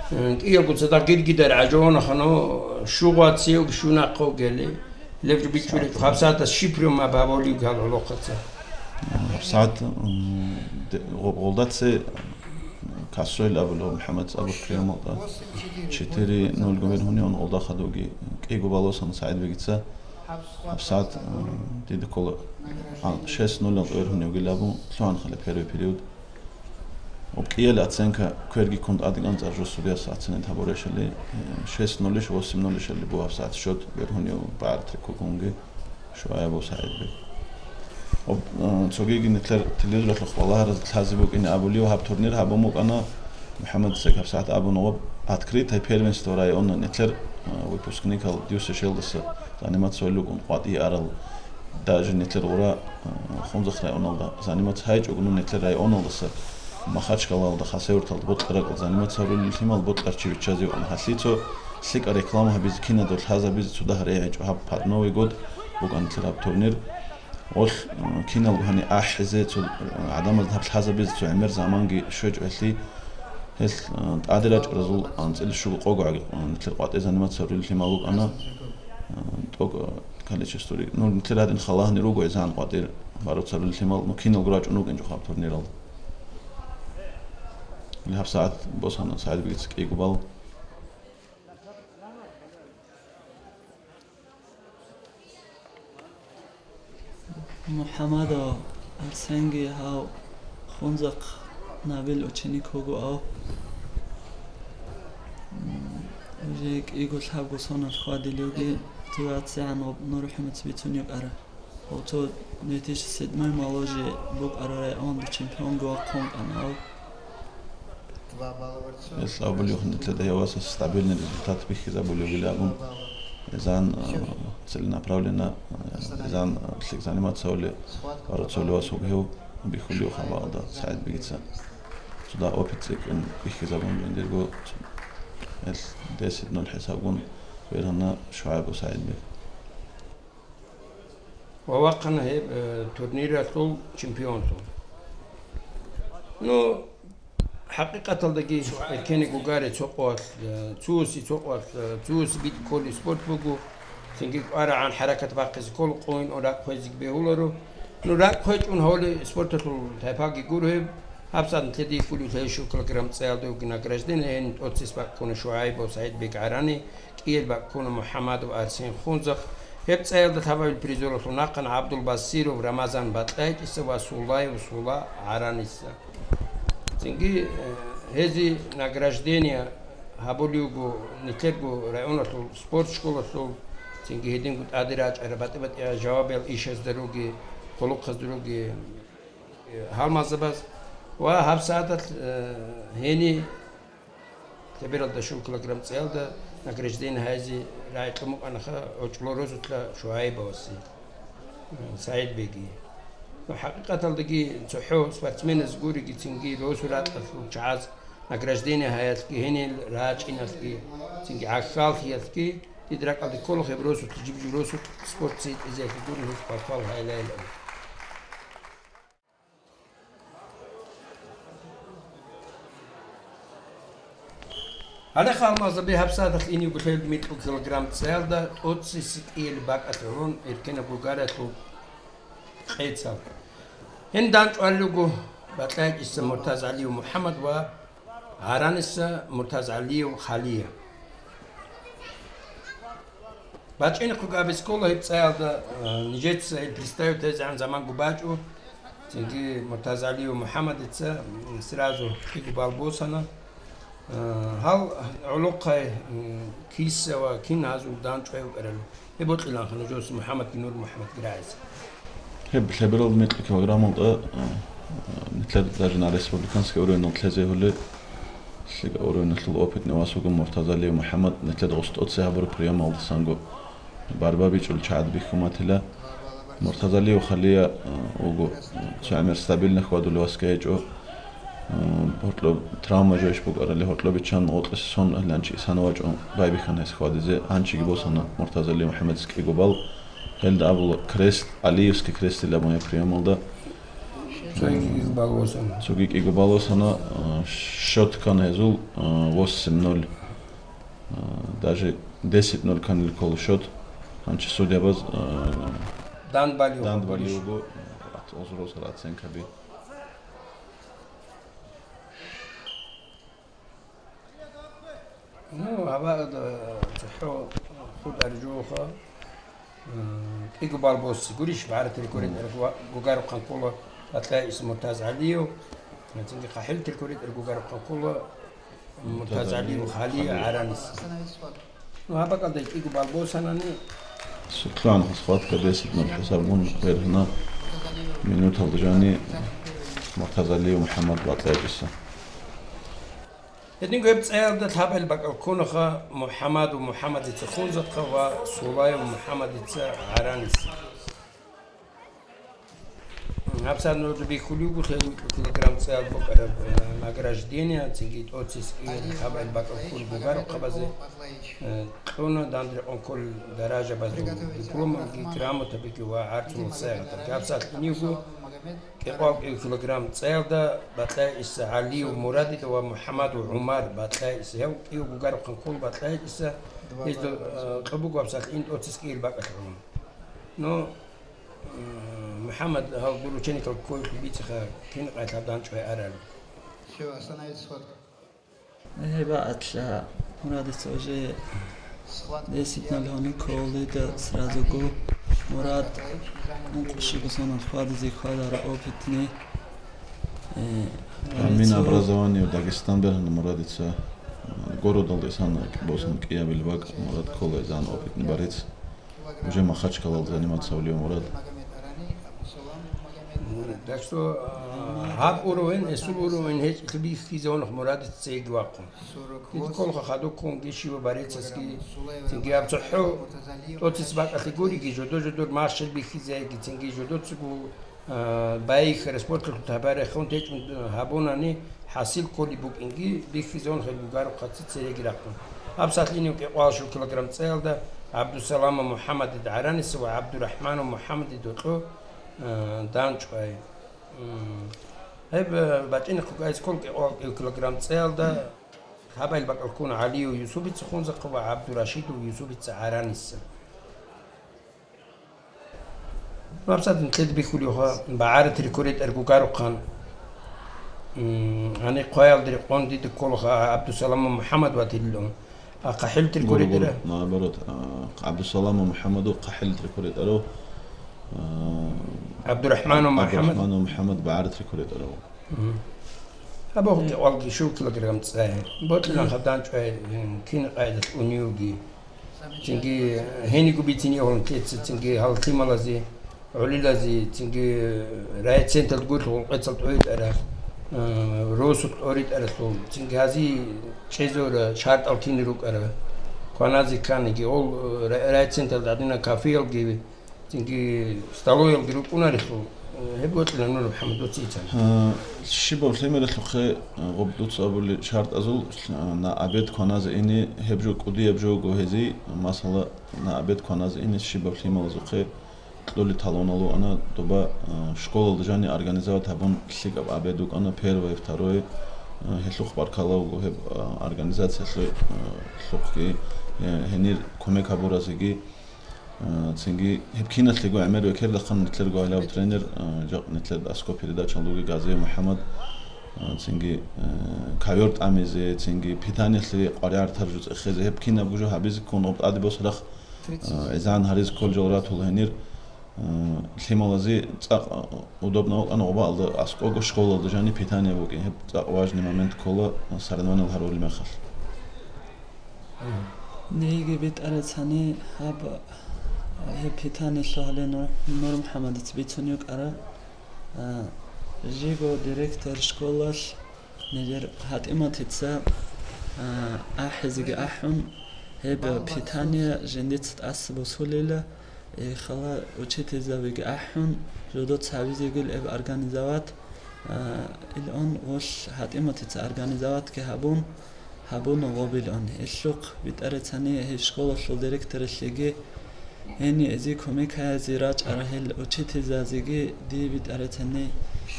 э, кӀиялго цадахъ гиргидар гӀажавунаха, ну, щугъа цевги щунахъа вугели, леб жо бичӀчӀулеб гьабсагӀат щиб приём гьабулеб гьал гӀолохъаца. ГьабсагӀат, м, де-, гъо-, гъолда це Касойл абулев МухӀаммад абу приёмалда четыре ноль гумер гьуниван гъолда хадуги кӀиго балосан СагӀидбегица. ГьабсагӀат, э, дида ккола, а, шесть ноль алкӀвер гьуневгил абу лъугьан хала первый период. Об кӀияли оценка кверги ккун тӀадегӀан цӀаржо судияс оценить гьабурещали, э, шесть ноль иш, восемь ноль ишали бу гьабсагӀат счёт бергьунев багӀарат реккогунги. Шугьайбов СагӀидбек. Об, э, цогиги нилъер телевизоралъухъ балагьаразда лъазе букӀине абулев, гьаб турнир гьабун букӀана, МухӀаммад Исак гьабсагӀат абуна гъоб открытое первенство района нилъер, э, выпускникал дюсе шелдаса заниматься гьавулел рукӀун къватӀи арал. Даже нилъер гъура, э, Хунзахъ районалда заниматься гьайчӀого, ну, нилъер районалдаса Махачкалалда, Хасавюрталда бокьаракӀал заниматься гьарулел лъимал бокьарчи виччазе вукӀана. Гьалъи цо лъикӀа реклама гьабизе, кинадго лъазабизе цо дагь регӀичӀо гьаб под Новый год букӀана нилъер гьаб турнир. Гъолъ, м, киналго гьани ахӀизе, цо, м, гӀадамазда гьаб лъазабизе цо гӀемер заманги щвечӀо гьелъи. Гьел, м, тӀаде рачӀаразул анцӀила щуго къого гӀаги, м, нилъер къватӀе заниматься гьарулел лъимал вукӀана, м, тӀокӀ, м, количествори. Ну, нилъер гьадин хала гьанир руго гӀезегӀан къватӀир баруцарулел лъимал, ну, киналго рачӀун вукӀинчӀо гьаб турниралда. ГьабсагӀат босана СагӀидбегица кӀиго балл. МухӀаммадов Арсенги гьав Хунзахъ Набил ученик вуго, ав, м, уже кӀиго лъабго соналъ хьвадилевги, цо яцигӀан ва НурмухӀаммадица бицун йикӀара. Гъов цо две тысячи седьмой молодежи букӀараб районда чемпионги вахъун вукӀана, ав. Гьелъ абулев нилъеда гьев васас стабильный результат бихьизабулев вилабун, изан, э, целенаправленно, э, изан, э, лъикӀ заниматься гьавли ва руцулев вас вугев бихьулев хабалда СагӀид бегица. Цуда опыт цӀикӀкӀун бихьизабун бендирго, гьелъ десять ноль хӀисабгун бергьана ШугӀайбов СагӀид бег. Ва вахъана гьеб, э, турниралъул чемпионлъун. Ну, хӀакъикъаталдаги эркене гугаре цо къоялъ, э, цуси цо къоялъ, э, цуси битӀ кколи спорт буго, цинги кӀварагӀан хӀаракат бахъизе ккола, къойин ракӀ хвезеги бегьуларо. Ну, ракӀ хвечӀун гьавли спорталъул тайпаги гуро гьеб. ГьабсагӀат нилъеде кколев лъабищал килограмм цӀеялда вугин награждение, гьениб тӀоцис бакӀ ккуна ШугӀайбов СагӀид бег ГӀарани, кӀияб бакӀ ккуна МухӀаммадов Арсен Хунзахъ. Гьеб цӀаялда лъабабил призералъул нахъана ГӀабдулбасиров Рамазан БатӀлайчӀиса ва Сулаев Сула ГӀараниса. Цинги, э, гьезие награждение гьабулев вуго нилъерго районалъул спорт школалъул, цинги гьединго тӀаде рачӀараб батӀи-батӀияб жавабиял ишазда руги, хъулухъазда руги, э, гьалмагъзабаз ва гьабсагӀаталъ, э, гьениб лъебералда щул килограмм цӀеялда награждение гьайзе рагӀи кьун букӀанаха гьоркьор росулъа ШугӀайбовасе, м, СагӀид беги. Ну, хӀакъикъаталдаги цохӀо спортсменаз гуриги, цинги росу ракьалъул чагӀаз награждение гьаялъги, гьенил рачӀиналъги, цинги гӀахьаллъиялъги, дида ракӀалде ккола гьеб росулъ, жиб-жиб росулъ спорталъе итӀизеялъе гури гьеб хъвал-хъвал гьайилайилан. Гьале халмазаби гьабсагӀаталъ ин йигулъел микьу килограмм цӀеялда тӀоци сикӀиял бакӀалъ гӀурун эркенаб гугариялъул къецал. Гьениб дандчӀвалел руго БатӀлайчӀиса МуртазгӀалиев МухӀаммад ва ГӀараниса МуртазгӀалиев Халия. БачӀинехъего абизе ккола гьеб цӀаялда, э, нижеца гьеб представить гьезегӀан заманго бачӀо. Цинги МуртазгӀалиев МухӀаммадица, м, сразу кӀиго балл босана. Э, гьал гӀолохъай, м, киса ва кин гьазул дандчӀвай вукӀарал. Гьеб бокьиланха нужеца МухӀаммадги Нур МухӀаммадги рагӀизе. Гьеб лъеберал микьу килограммалда, а, а, нилъер даже на республиканский уровеньал лъезе гьули, лъикӀа уровеньалъул опытный вас вуго Муртазалиев МухӀаммад, нилъеда гъустӀоце гьабураб приёмалдасанго борьба бичӀчӀулел чагӀад бихьун батила. Муртазалиев Халия, а, вуго, а, цо гӀемер стабильно хьвадулев васги гьечӀо. Гьоркьоб травма жойищ букӀарали, гьоркьоб биччан гъоркьиса сон гьанчи исана вачӀун байбихьана гьес хьвадизе. Гьанчиги босана Муртазали МухӀаммадис кӀиго балл. Гьелда абула крест, Алиевский крестил абун гьеб приёмалда. Цоги кӀиго балл босана. Цоги кӀиго балл босана, а, счёт ккана гьезул, а, восемь ноль. А, даже десять ноль кканил ккола счёт. Гьанчи судьябаз, а, Дан балигьу дан балигьу буго, ат-, узрусар оценкаби. Ну, гьабаада цохӀо худар жуха, м, кӀиго балл босси гурищ, бгӀараб теркуритӀар гу-, гугарухъан ккола БатӀлайчӀиса МуртазгӀалиев, цинги хъахӀил теркуритӀар гугарухъан ккола МуртазгӀалиев Халия ГӀаранис. Ну, гьаб бакӀалда кӀиго балл босанани. Сутланха схватка десять ноль хӀисаб гун бергьана минуталда жани Муртазалиев МухӀаммад БатӀлайчӀиса. Гьединго гьеб цӀаялда лъабабил бакӀал ккунаха МухӀаммадов МухӀаммадица Хунзатха ва Сулаев МухӀаммадица ГӀаранис. ГьабсагӀат нужеда бихьулев вуго лъел микьу килограмм цӀаялда букӀараб, э, награждение, цинги тӀоцис ил лъабабил бакӀал ккун бугарухъабазе, э, кьуна, данде рекъон кколел даражабазул дипломалги, грамотабиги ва гӀарцул сайгъаталги. ГьабсагӀат иневго кӀикъоялда кӀиго килограмм цӀаялда БатӀлайчӀиса ГӀалиев Мурадида ва МухӀаммадов ГӀумар БатӀлайчӀиса, гьев кӀиго бугарухъан ккола БатӀлайчӀиса, гьезда, э, кьо буго гьабсагӀат ин тӀоцис кӀияб бакӀалъ гӀун. Ну, МухӀаммад, гьав дур ученикал кколелъул бицеха, кин къайилъ гьаб дандчӀвай арали. Всё, остановить схватку. Э, баатла, Мурадица уже десять ноль гьанив кколида сразу гу. Мурад ункъши бусанал хьвадизе хьвадара опытный. Э, Амин Мурадицу образование в Дагестан бергьана Мурадица. Городалда исана босун кӀиябил бакӀ Мурад ккола изан опытный борец. Уже Махачкалал заниматься гьавлев Мурад. Так что, а, гьаб уровень, эсул уровень гьечӀлъи бихьизавунах мурадица цеги вахъун. Кид кколха хадуккун гишива барецасги, цинги гьаб цохӀо тӀоцис бакӀалъи гуриги, жодо-жодор машгьил бихьизайги, цинги жодоцаго, а, байихьара спортлъун табарехун течӀун гьабунани, хӀасил кколеб букӀинги, бихьизавун хӀел бугарухъаца цереги рахъун. Гьаб сахлъинив кӀикъвалашул килограмм цӀеялда ГӀабдусаламов МухӀаммадид гӀараниса ва ГӀабдурахӀманов МухӀаммадид гьоркьо, а, данчӀвай. М, гьеб, а, бачӀинехъе гайс ккол кӀикъвал килограмм цӀеялда гьаб гьел бакӀал ккун ГӀалиев Юсупица Хунзахъа ва ГӀабдурашидов Юсупица гӀараниса. Мапсадин лъед бихьулевха, багӀарат рекорд ретӀаргугарухъан. М, гьаниб хъваялда рекъон дида кколаха ГӀабдусаламов МухӀаммад ватилилан. А хъахӀилтир Гуро, гуро, куретӀира? Наоборот, а, ГӀабдусаламов МухӀаммадов хъахӀилтир куретӀарав, а, ГӀабдурахӀманов МухӀаммад? ГӀабдурахӀманов МухӀаммад багӀарат рекорд ретӀарав. Гьаб гьукъи кӀвалги шул килограмм цӀай. Бокьилан гьаб данчӀвай, м, кин къайдалъ уневги. Цинги гьениго бицин йигьун кеца, цинги гьал лъималазе, гӀолилазе, цинги райцентралда гурлъ гъулкъецал тӀоритӀара, э, росулъ тӀоритӀаралъул, цинги гьази чӀезора шартӀал кин рукӀара. Кваназе кканиги, гъол, э, ра-, райцентралда гӀадина кафеялги, цинги столовиялги рукӀунарелъул, э, гьеб бокьила Нур МухӀаммад дуца ицан. А, щибаб лъимералъухъе, а, гъоб дуца абули шартӀазул, а, на обед кваназе ине, гьеб жо кӀудияб жо вуго гьезие, масала, на обед кваназе ине щибаб лъималазухъе кьолеб талонал вукӀана, доба, а, школалда жани организовать гьабун лъикӀаб обед вукӀана, первое, второе, а, гьелъухъ баркала вуго гьеб, а, организациялъе, а, лъухъги, э, гьенир кумек гьабуразеги. А, цинги гьеб киналъего гӀемер векердахъан нилъерго гьалав тренер, а, жакъ нилъер аскӀоб передачаялъулги Газиев МухӀаммад, а, цинги, а, ковёр тӀамизе, цинги питаниялъе къваригӀар таржу цӀехезе, гьеб кинабго жо гьабизе ккун гъоб тӀаде босарахъ, а, гӀезегӀан гьаризе кколел жал ратула гьенир, а, лъималазе цӀакъ, а, удобно вукӀана гъоб алда аскӀого школалда жани питание букӀин, гьеб цӀакъ важный момент ккола, а, соревнованиял гьарулел мехалъ. Диеги битӀарацани гьаб, гьеб питаниялъул гьале Нур, Нур МухӀаммадица бицун йикӀара, а, жиго директор школалъ нижер ГьатӀиматица, а, ахӀизеги ахӀун, гьеб питание жиндица тӀаса босулила, Э, хала учительзабиги ахӀун, жодоца гьавизегил эб организовать, а, илон гъолъ ГьатӀиматица организоватги гьабун, гьабуна гъобилан. Гьелъухъ битӀарацани гьеб школалъул директоралъеги, гьениб эзе кумекаязе рачӀарал гьел учительзазеги дие битӀарацани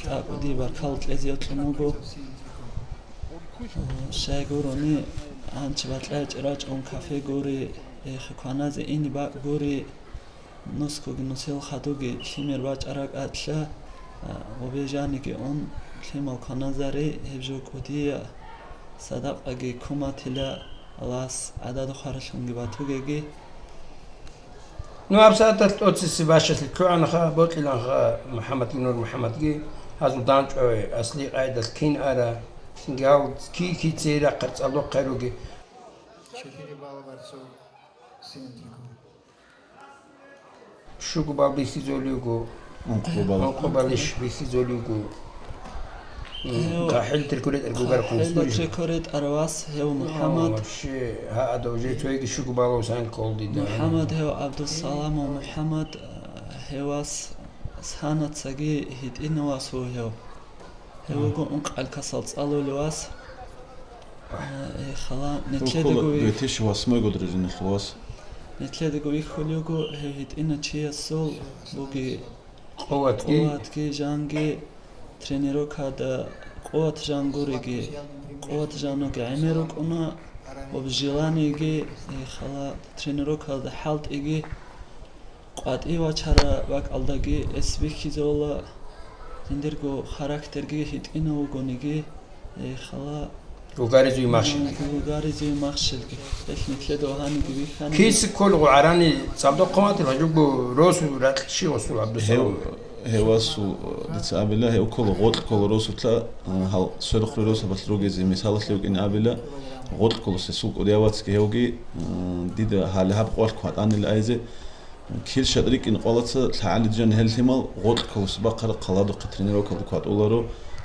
цӀакъ дие баркал кьезе йокьун буго. Э, щай гурони, гьанчи бакьачӀи рачӀун кафе гури, э, кваназе ине бакӀ гури, Нусгоги нусел хадуги лъимер бачӀараг атлъа, а, гъобе жаниги ун, лъимал кваназари, гьеб жо кӀудия садакъаги куматила, Аллагьас гӀадада хваралъунги батугеги. Ну, гьабсагӀаталъ тӀоцеси бащалъи ккугӀанаха, бокьиланха МухӀаммадги Нур МухӀаммадги, гьазул данчӀвай асли къайдалъ кин ара, цинги гьав ки-, кицей рахъар цӀалдохъай руги. Четыре балла борцов с Индриком. Щуго бал бихьизолиуго, Ункъо бал. Ункъо балищ бихьизолиуго. М, Э, кахӀел тиркуретӀер гугар хӀела хунсбури. ТиркуретӀар вас гьев Ну, МухӀаммад. Вообще, гьа, ада уже цойги щуго балов сайн кколдида. МухӀаммад гьев Абдусаламов МухӀаммад, э, гьев вас санацаги гьитӀинав вас вугев. Гьев вуго ункъгӀалкасал цӀалулев вас. Э, хала, Гьев нилъедаго ккола вих-, две тысячи восьмой год рождениялъул вас. Нилъедаго вихьулев вуго гьев гьитӀина чиясул буги Къуватги. Къуватги жанги тренировкада къуват жан гуриги, къуват жануги гӀемер рукӀуна, об желаниеги, э, хала, тренировкалда хӀалтӀиги, къватӀив вачара бакӀалдаги эс бихьизавула, жиндирго характерги гьитӀинав вугониги, э, хала Гугаризуй махщел. Гугаризуй махщелги. Эл нилъеда вагьаниги вихьани. Киси кколго гӀарани цӀалдохъ хъватил гьажубго росу ракь щи гъосул Гьев, Абдусалам. Гьев васу, дица абила, гьев ккола гъоркь ккола росулъа, а, гьал сверухъ росабалъ ругезе мисалалъе вукӀин абила, гъоркь ккола сесул кӀудияв вацги гьевги, а, дида гьале гьаб къвалъ кватӀанил айзе, Килщад рикӀкӀин къвалаца лъагӀалидеян гьел лъимал гъоркь кколес бахъараб хъаладухъе тренировкалде кватӀуларо,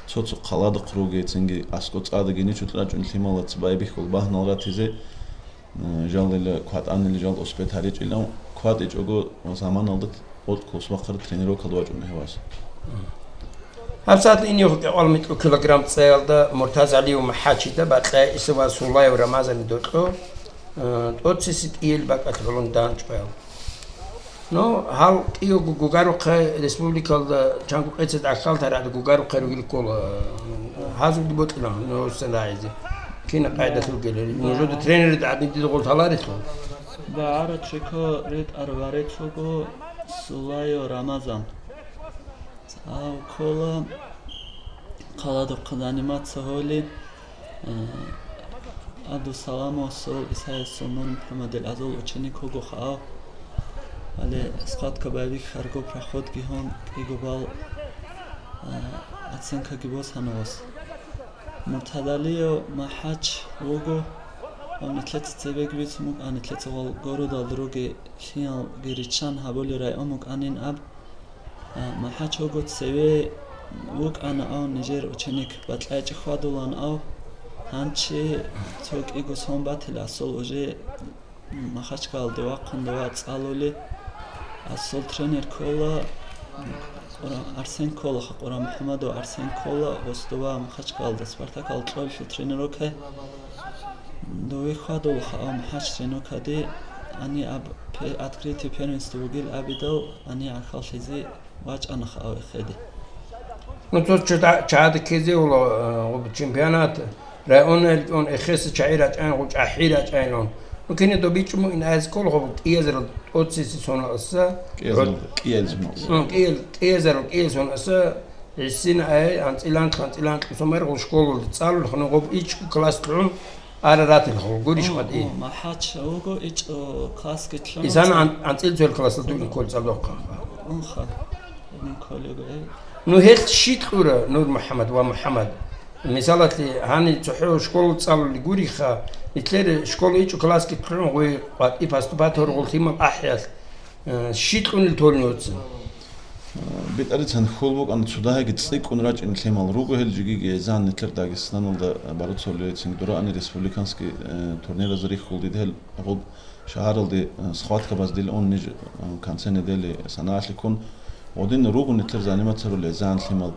цо-цо хъаладухъ ругей, цинги аскӀо цӀадаги нечолъ рачӀун лъималаца байбихьул багьнал ратизе, э, жалила кватӀанили жал успет гьаричӀилан, кватӀичӀого заманалда гъоркь кколес бахъараб тренировкалде вачӀуна гьев вас. ГьабсагӀат инихъ кӀикъоялда микьу килограмм цӀеялда Муртазалиев МахӀачида, Бакьаисова Сулаев Рамазани докьо, э, тӀоцесеб кӀияб бакӀалъ гӀоло данчӀваяв. Ну, гьал кӀиявго гугарухъе республикалда чанго къецад ахьалта рагӀда гугарухъе ругел ккола, гьазулги бокьила нужеца рагӀизе. Кина къайдалъ ругел, нужеда тренерда гӀадин дида гъол таларелъул. Багьара чеко ретӀар варецого Сулаев Рамазан. Гьав ккола хъаладухъ заниматься гьоли, э, Абдусаламовасул, Исаевасул, Нур МухӀаммадил азул ученик вуго хъав. Гьале схватка байбихьарго проходги гьун, кӀиго балл, э, оценкаги босана вас. Муртазалиев МахӀач вуго, ва нилъеца цебеги бицун букӀана, нилъеца гъол городалда ругел лъималги риччан гьабулел район букӀанин аб. А, МахӀач вуго цеве вукӀана ав нижер ученик, БакьачӀи хьвадулан ав, гьанчи цо кӀиго сон батила асул уже Махачкалде вахъун дова цӀалули, асул тренер ккола, Къура-, Арсен ккола, Къурамухьамадов Арсен ккола, гъос дова Махачкалда Спартакал кьолелъул тренировкаялъе. Дове хьвадулха ав МахӀач тренировкаде, ани аб пе-, открытие первенства бугел абидал, ани гӀахьаллъизе вачӀанаха ав эхеде. Ну, цо чуда-, чагӀаде ккезе ула, э, гъоб чемпионат, районал кьун, эхеса чагӀи рачӀайин, гъоб чӀахӀи рачӀайилан. Ну, кине добичӀ муин айз ккола гъоб кӀиязарал тӀоцесеб соналдаса. КӀиязарал, кӀиязарал. Ну, кӀиял-, кӀиязарал кӀиял соналдаса, гӀисина ай, анцӀила анкь, анцӀила анкь сомер гъол школалде цӀалулха, ну, гъоб ичӀго класс лъун, Ара ратил хъугурищ къватӀи? О, о, МахӀач вуго, ичӀо классги лъуна. Исан ан-, анцӀил цоял классалда дугин кколел цӀалдохъанха. Унха. Гьедин кколего, э. Ну, гьелъ щиб кьура, Нур МухӀаммад ва МухӀаммад? Мисалалъе, гьаниб цохӀо школа цӀалулел гуриха, нилъер школа ичӀо классги лъугӀун гъуй къватӀи поступать гьоргъул лъимал ахӀиялъ. Э, щиб кьунел толин оцин? Э, битӀарицан хьул букӀана, цо дагьаги цӀикӀкӀун рачӀин лъимал руго, гьел жигиги гӀезегӀан нилъер Дагестаналда бороться гьолел цинги дураани республиканский, э, турниразда рихьул дида гьел гъоб шагьаралде, э, схваткабаз дил ун ниж, э, конце недели санагӀалъе ккун, гъодин руго нилъер заниматься гьарулел гӀезегӀан лъимал.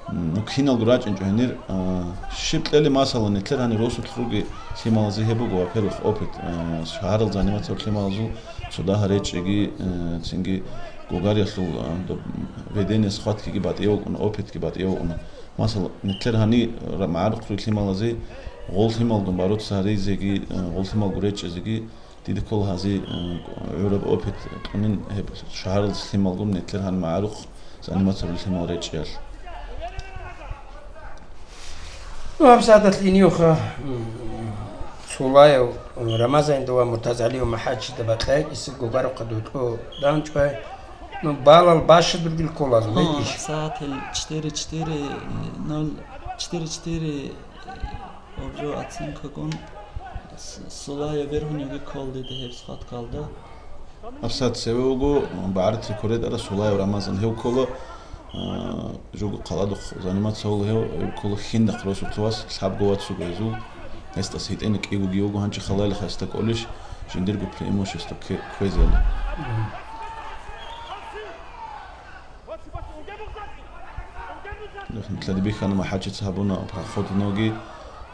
М, ну, киналго рачӀинчӀо гьенир, а, щиб кьели, масала, нилъер гьанир росулъ руги лъималазе гьеб буго, во-первых, опыт, а, шагьарал заниматься гьарулел лъималазул цо дагьа речӀчӀиги, э, цинги гугариялъул, а, доб-, ведение схваткиги батӀияв вукӀуна, опытги батӀияв вукӀуна. Масала, нилъер гьанир ра-, магӀарухъ ругел лъималазе гъол лъималгун бороться гьаризеги, э, гъол лъималго речӀчӀизеги, Дида ккола гьази, э, гӀураб опыт кьунин гьеб шагьаралдаса лъималгун нилъер гьанир магӀарухъ заниматься гьарулел лъимал речӀчӀиялъ. Ну, гьабсагӀаталъ иневха, м, Сулаев, м, Рамазанидав ва Муртазалиев МахӀачида бакьа, иса гугарухъа дутӀу данчӀвай. Ну, балал бащад ругел ккола, гьабсагӀатил четыре четыре ноль, четыре четыре, Гъоб жо оценкагун С-, Сулаев Верхуневги ккола дида гьеб схваткалда. ГьабсагӀат цеве вуго, багӀарат рекорд ара Сулаев Рамазан гьев ккола, а, жуго хъаладухъ заниматься гьавула гьев, гьев ккола хьиндахъ росулъ вас, лъабго вацаго гьезул. Гьесдаса гьитӀина кӀиго гьев вуго, гьанчи халаялъ гьесда кӀолищ, жиндирго преимущество кке-, кквезе гьала. Нилъеда бихьана, МахӀачица гьабуна проход ноги,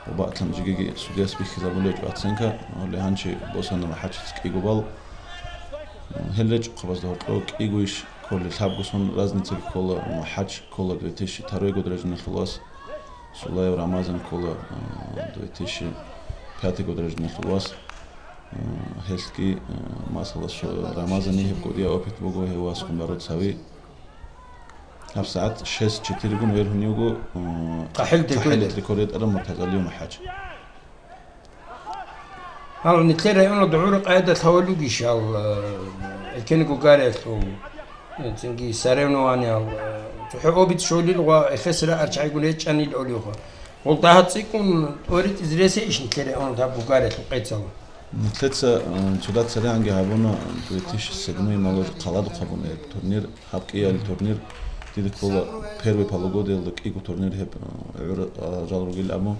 ва бакълъан жигиги судияс бихьизабулеб оценка, гьале гьанчи босана МахӀачица кӀиго балл. Гьел речӀухъабазда гьоркьо кӀиго иш кколел, лъабго сон разницаги ккола, МахӀач ккола две тысячи второй год рождениялъул вас, Сулаев Рамазан ккола, а, две тысячи пятый год рождениялъул вас. Э, гьелъги, э, масала, Рамазани гьеб кӀудияв опыт буго, гьев васгун баро цави. ГьабсагӀат шесть четыре гун верхӀунев вуго, э, ТӀахӀил рекорд ретӀарав Муртазалиев МахӀач. Гьал нилъер районалда гӀура къайда лъавал ругищ гьал, э, эркенго гугариялъул, э, цинги соревнованиял, э, цохӀо опыт щолил ва эхес рагӀарчагӀигун речӀчӀанил олевха. Гъол дагьа цӀикӀкӀун тӀоритӀизе ресейищ нилъер районалда гьаб гугариялъул къецал? Нилъеца, э, цода церегӀанги гьабуна, две тысячи седьмой малъ хъаладухъ гьабуна гьеб турнир, гьаб кӀиялил турнир. Дида ккола первый полугодиялда кӀиго турнир гьеб, э, гӀур-, а, жал ругел абун.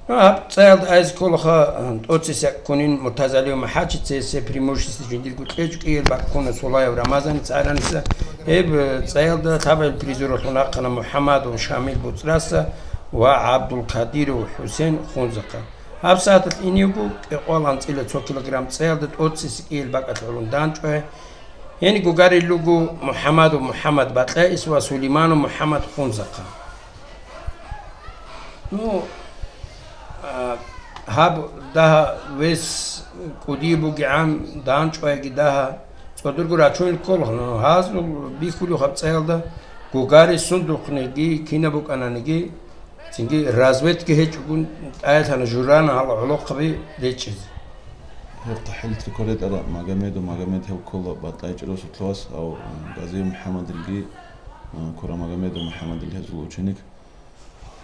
Ну, гьаб цӀаялда айзе кколаха, э, тӀоцесакъ ккунин Муртазалиев МахӀачица, гьесие преимущество жиндирго кьечӀо, кӀияб бакӀ ккуна Солаев Рамазаница, гӀараница. Гьеб, э, цӀаялда лъабабилеб призералъун рахъана МухӀаммадов Шамил БуцӀраса ва ГӀабдулкадиров ХӀусен Хунзахъа. Гьаб сагӀаталъ ине вуго кӀикъоялда анцӀила цо килограмм цӀаялда тӀоцесакъ кӀияб бакӀалъ гӀоло данчӀвай. Гьениб гугарел руго МухӀаммадов МухӀаммад Батлаис ва Сулейманов МухӀаммад Хунзахъа. Ну, а, гьаб дагьа вес кӀудияб бугегӀан данчӀвайги дагьа цӀодорго рачунел ккола, ну, гьазул бихьулев гьаб цӀаялда гугари сундухъниги, кинаб букӀананиги, цинги разведка гьечӀогун тӀаялъана журана гьал гӀолохъаби речӀчӀизе. Гьеб ТахӀил Трикоретара Магомедов Магомед гьев ккола БатӀайчӀи росулъ вас, гьав, э, Газиев МухӀаммадилги, э, Курамагомедов МухӀаммадил гьезул ученик.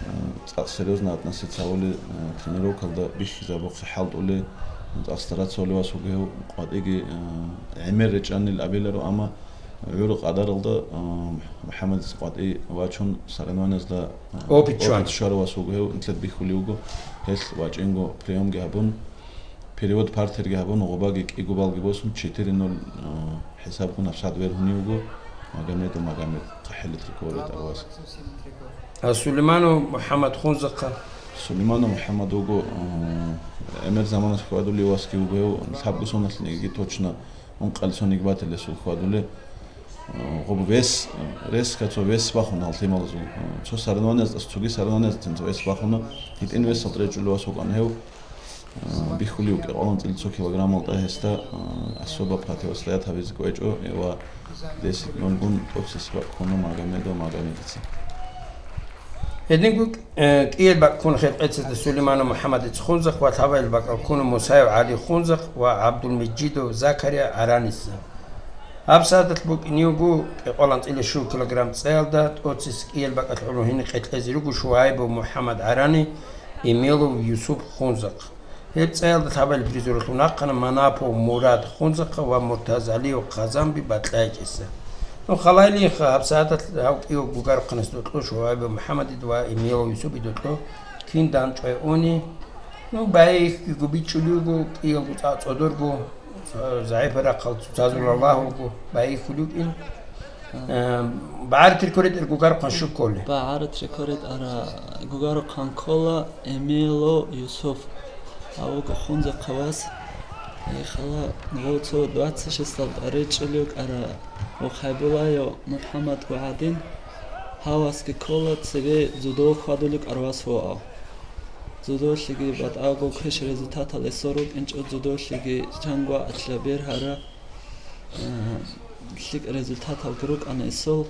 Э, цӀакъ серьезно относиться гьавули, э, тренировкалда бихьизабухъе хӀалтӀули, цӀакъ стараться гьавули вас вуго гьев къватӀиги, э, гӀемер речӀчӀанил абиларо, амма гӀур къадаралда, э, МухӀаммадица къватӀи вачун соревнованиязда, э, Опыт чван. Опыт щварав вас вуго гьев, нилъер бихьулев вуго, гьелъ вачӀинго приемги гьабун, перевод партерги гьабун, гъубаги кӀиго балги босун, четыре ноль, э, хӀисабгун гьабсагӀат вергьунев вуго Магомедов Магомед, ТахӀил Трикоретара вас. А Сулейманов МухӀаммад Хунзахъа? Сулейманов МухӀаммад вуго, э, гӀемер заманалъ хьвадулев васги вуго гьев, лъабго соналъниги точно ункъабилеб соналъ батила гьесул хьвадулев. Э, гъоб вес, э, резко цо вес бахуна гьал лъималазул. Э, цо соревнованиязда, цоги соревнованиязда цо вес бахуна, гьитӀин весалда речӀчӀулев вас вукӀана гьев. Э, бихьулев кӀикъоялда анцӀила цо килограммалда гьесда, э, особо противостоять гьабизе кӀвечӀо, э, ва десять ноль гун тӀоцесеб бакӀ ккуна Магомедов Магомедица. Гьединго, э, кӀияб бакӀ ккуна хиркъецазда Сулейманов МухӀаммадица Хунзахъ ва лъабабилеб бакӀалъ ккуна Мусаев ГӀали Хунзахъ ва ГӀабдулмежидов Закария гӀараница. Гьаб сагӀаталъ букӀине вуго кӀикъоялда анцӀила щуго килограмм цӀаялда тӀоцесакъ кӀияб бакӀалъ гӀоло гьениб къеркьезе руго Шугьайбов МухӀаммад гӀарани, Эмилов Юсуп Хунзахъ. Гьеб цӀаялда лъабабилеб призералъун рахъана Манапов Мурад Хунзахъа ва Муртазалиев Хъазанби Батлайчиса. Ну, халайилиха гьаб сагӀаталъ гьав кӀиго гугарухъанас докьо Шугьайбов МухӀаммадида ва Эмилов Юсупида докьо кин данчӀвай уни. Ну, байихьиго бичӀчӀулев вуго, кӀиялго цӀа-, цӀодорго, э, загӀипал рахъал цоцазул Аллагь вуго, байихьулев вукӀин. Э, багӀарат рекорд эр гугарухъан щуг кколей? БагӀарат рекорд ара гугарухъан ккола Эмилов Юсуп. Гьав вуго Хунзахъа вас. Ихала гъов цо двадцать шесталда речӀчӀулев вукӀара Ухайбулаев МухӀаммад ва гӀадин. Гьав васги ккола цебе дзюдо хьвадулев вукӀарав вас вугев. Дзюдолъиги батӀаго квеш результатал эсор рукӀинчӀо, дзюдолъиги чанго атлабер гьара. Э, лъикӀ результаталги рукӀана эсул.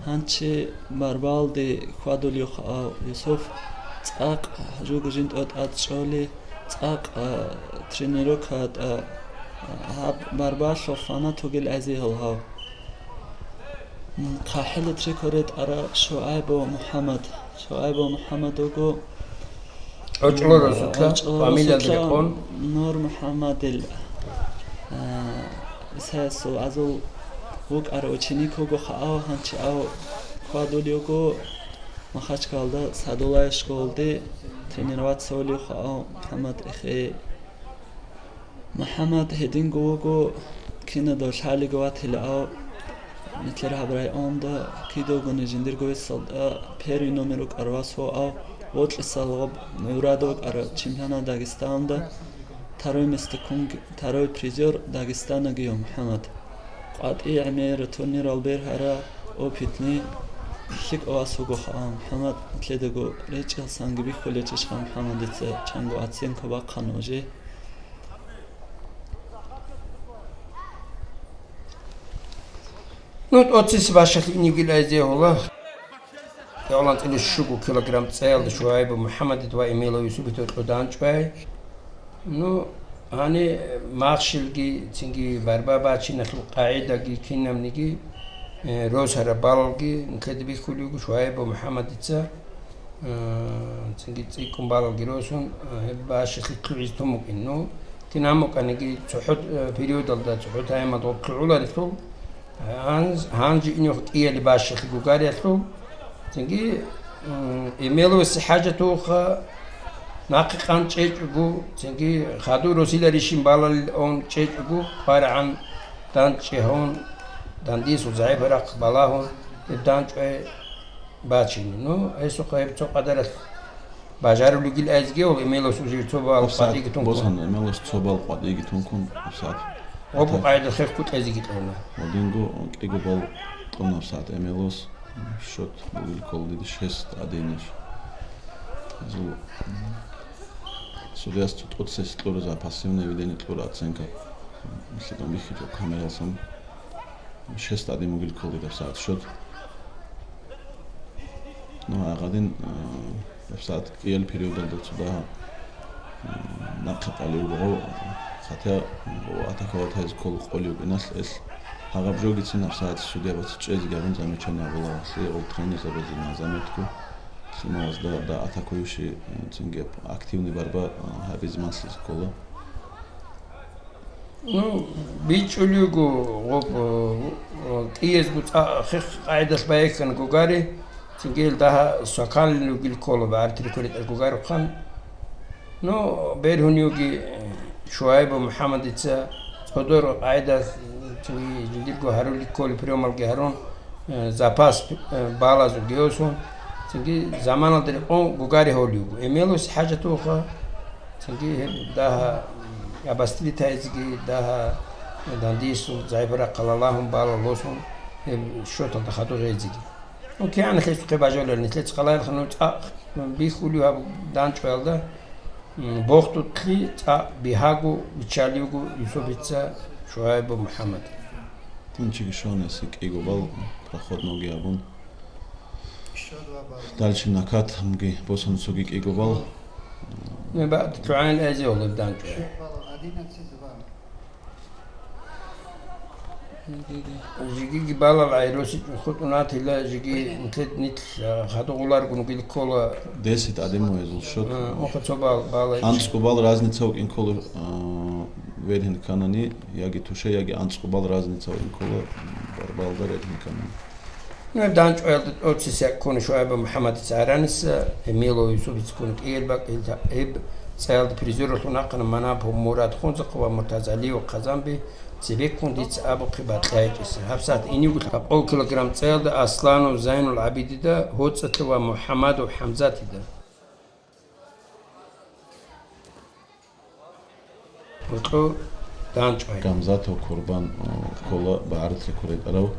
Гьанчи барбалде хьвадулев вукӀарав Юсуп цӀакъ жуго жинда тӀад чӀоли, цӀакъ, э, тренировкаялда, э, гьаб барбалъул фанат вугел гӀезегьал гьав. М, хъахӀиле трекоре тӀара Шугьайбов МухӀаммад. Шугьайбов МухӀаммад вуго ГӀочӀоларасухъа, ГӀочӀоларасухъа фамилиялда рекъон. Нур МухӀаммадил, а, Исаисул азул вукӀарав ученик вуго хъахӀав, гьанчи гьав хьвадулев вуго Махачкалда Садуллаев школалде тренироваться гьолев хъахӀав МухӀаммад эхе. МухӀаммад гьединго вуго, кинадав лъалего ватилав, нилъер гьаб районда кидавгони жиндирго весалда первый номер вукӀарав вас вугев, вокьисал гъоб мурадов вукӀарав чемпионат Дагестаналда второй место ккун, второй призёр Дагестана вугев МухӀаммад. КъватӀи гӀемер турнирал бергьарав опытный лъикӀав вас вуго хъахӀав МухӀаммад, нилъедаго речӀчӀалсанги бихьулечӀищха МухӀаммадица чанго оценка бахъана уже. Ну, тӀоцесеб бащалъ иневги лъазе гьола. КӀикъоялда анцӀила щуго килограмм цӀаялда Шугьайбов МухӀаммадида ва Эмилов Юсупида докьо данчӀвай. Ну, гьаниб махщелги, цинги барба бачиналъул къагӀидаги кинабниги, э, росараб балалги нилъеда бихьулев вуго Шугьайбов МухӀаммадица. Э, цинги цӀикӀкӀун балалги росун, э, гьеб бащалъи лъугӀизе тун букӀин. Ну, кинаб букӀаниги цохӀо, э, периодалда цохӀо таймалда гъоб лъугӀуларелъул, э, гьанж-, гьанже инехъ кӀияле бащалъи гугариялъул, цинги, м, Эмелосе хӀажатуха нахъе къан чӀечӀого, цинги хадур росиларищин балалилан чӀечӀого, къваригӀан данчӀи гьавун, дандисул загӀипарахъ балагьун, гьеб данчӀвай бачине. Ну, гьесухъа гьеб цо къадаралъ бажарулигил айзгиял, Эмелос уже цо бал къватӀиги тункун. Босан Эмелос цо бал къватӀиги тункун, гьабсагӀат. Ва букъайда хехго кьезиги кьуна. Ва динго кӀиго бал кьуна гьабсагӀат Эмелос, счёт бугел ккола дида шесть один. Гьезул, м, судьяс тӀоцесес кьура за пассивное ведение кьура оценка. ЛъикӀун бихьичӀо камералсан. Шесть один бугел ккола дида гьабсагӀат счёт. Ну, гьагъадин, э, гьабсагӀат кӀиял периодалда цо дагьа, м, нахъе къали буго, хотя, м, атаковать гьайзе ккола къоли букӀиналъ эл. Гьагъаб жогицин гьабсагӀат судьябаца чӀезеги гьабун замечание гьабула, лъие гъол тренерзабазе на заметку. Лъималазда да атакующий, м, цинги активный борьба, э, гьабизе малъизе ккола. Ну, бичӀчӀулего, гъоб, э, кӀиязго цӀа-, хех къайдалъ байхьана гугари, цинги гьел дагьа свакалил ругел ккола, бегӀерти рекорд гугарухъан. Ну, бергьуневги, э, Шуайбу МухӀаммадица цӀодор къайдалъ, цинги жиндирго гьарулел ккола приёмалги гьарун, э, запас, э, балазул геосун, цинги заманалда рекъон гугари гьолиуго. Эмелосе хӀажатуха, цинги гьеб дагьа, м, обострить гьайзеги, дагьа, э, дандисун, загӀипарахъ балагьун, балал лосун, гьеб счёталда хадур гьейзеги. Ну, кигӀан нилъецухъе бажолел, нилъеца къалаялъ ну цӀакъ бихьулев гьаб данчӀваялда, м, бохтулъи цӀакъ бигьаго виччалевго Юсупица Шуайбу МухӀаммад. Тинчиги щвана гьесие кӀиго бал, проходноги абун. Дальше накат, гьамги босун цоги кӀиго бал. Не, ба, лъугӀанил эзе гьолеб данчӀвай. Жигиги балал гӀайруси хутӀун атила, жиги нилъед нилъ, а, хадугъуларгун гил ккола. Десять один гьезул счёт. А, оха цо бал, бала. АнцӀго бал разница вукӀин ккола, а, вергьин кканани, яги туша, яги анцӀго бал разница вукӀин ккола, бар-, балда вергьин кканани. Ну, гьеб данчӀваялда тӀоцесеккун Шуайба МухӀаммадица гьараниса, Эмилов Юсупица ккун кӀияб бакӀ, гьел та-, гьеб цӀаялда призёрлъун ахъана Манапов Мурад Хунзахъ ва Муртазалиев Хъазанби, цебеккун дица абухъе бакьайчӀеса. ГьабсагӀат иневго лъабкъов килограмм цӀаялда Асланов Зайнул ГӀабидида, ГьоцӀалъа ва МухӀаммадов ХӀамзатида. Гьоркьо данчӀвай. Гамзатов Курбан, о, ккола БагӀарулъа куретӀарав,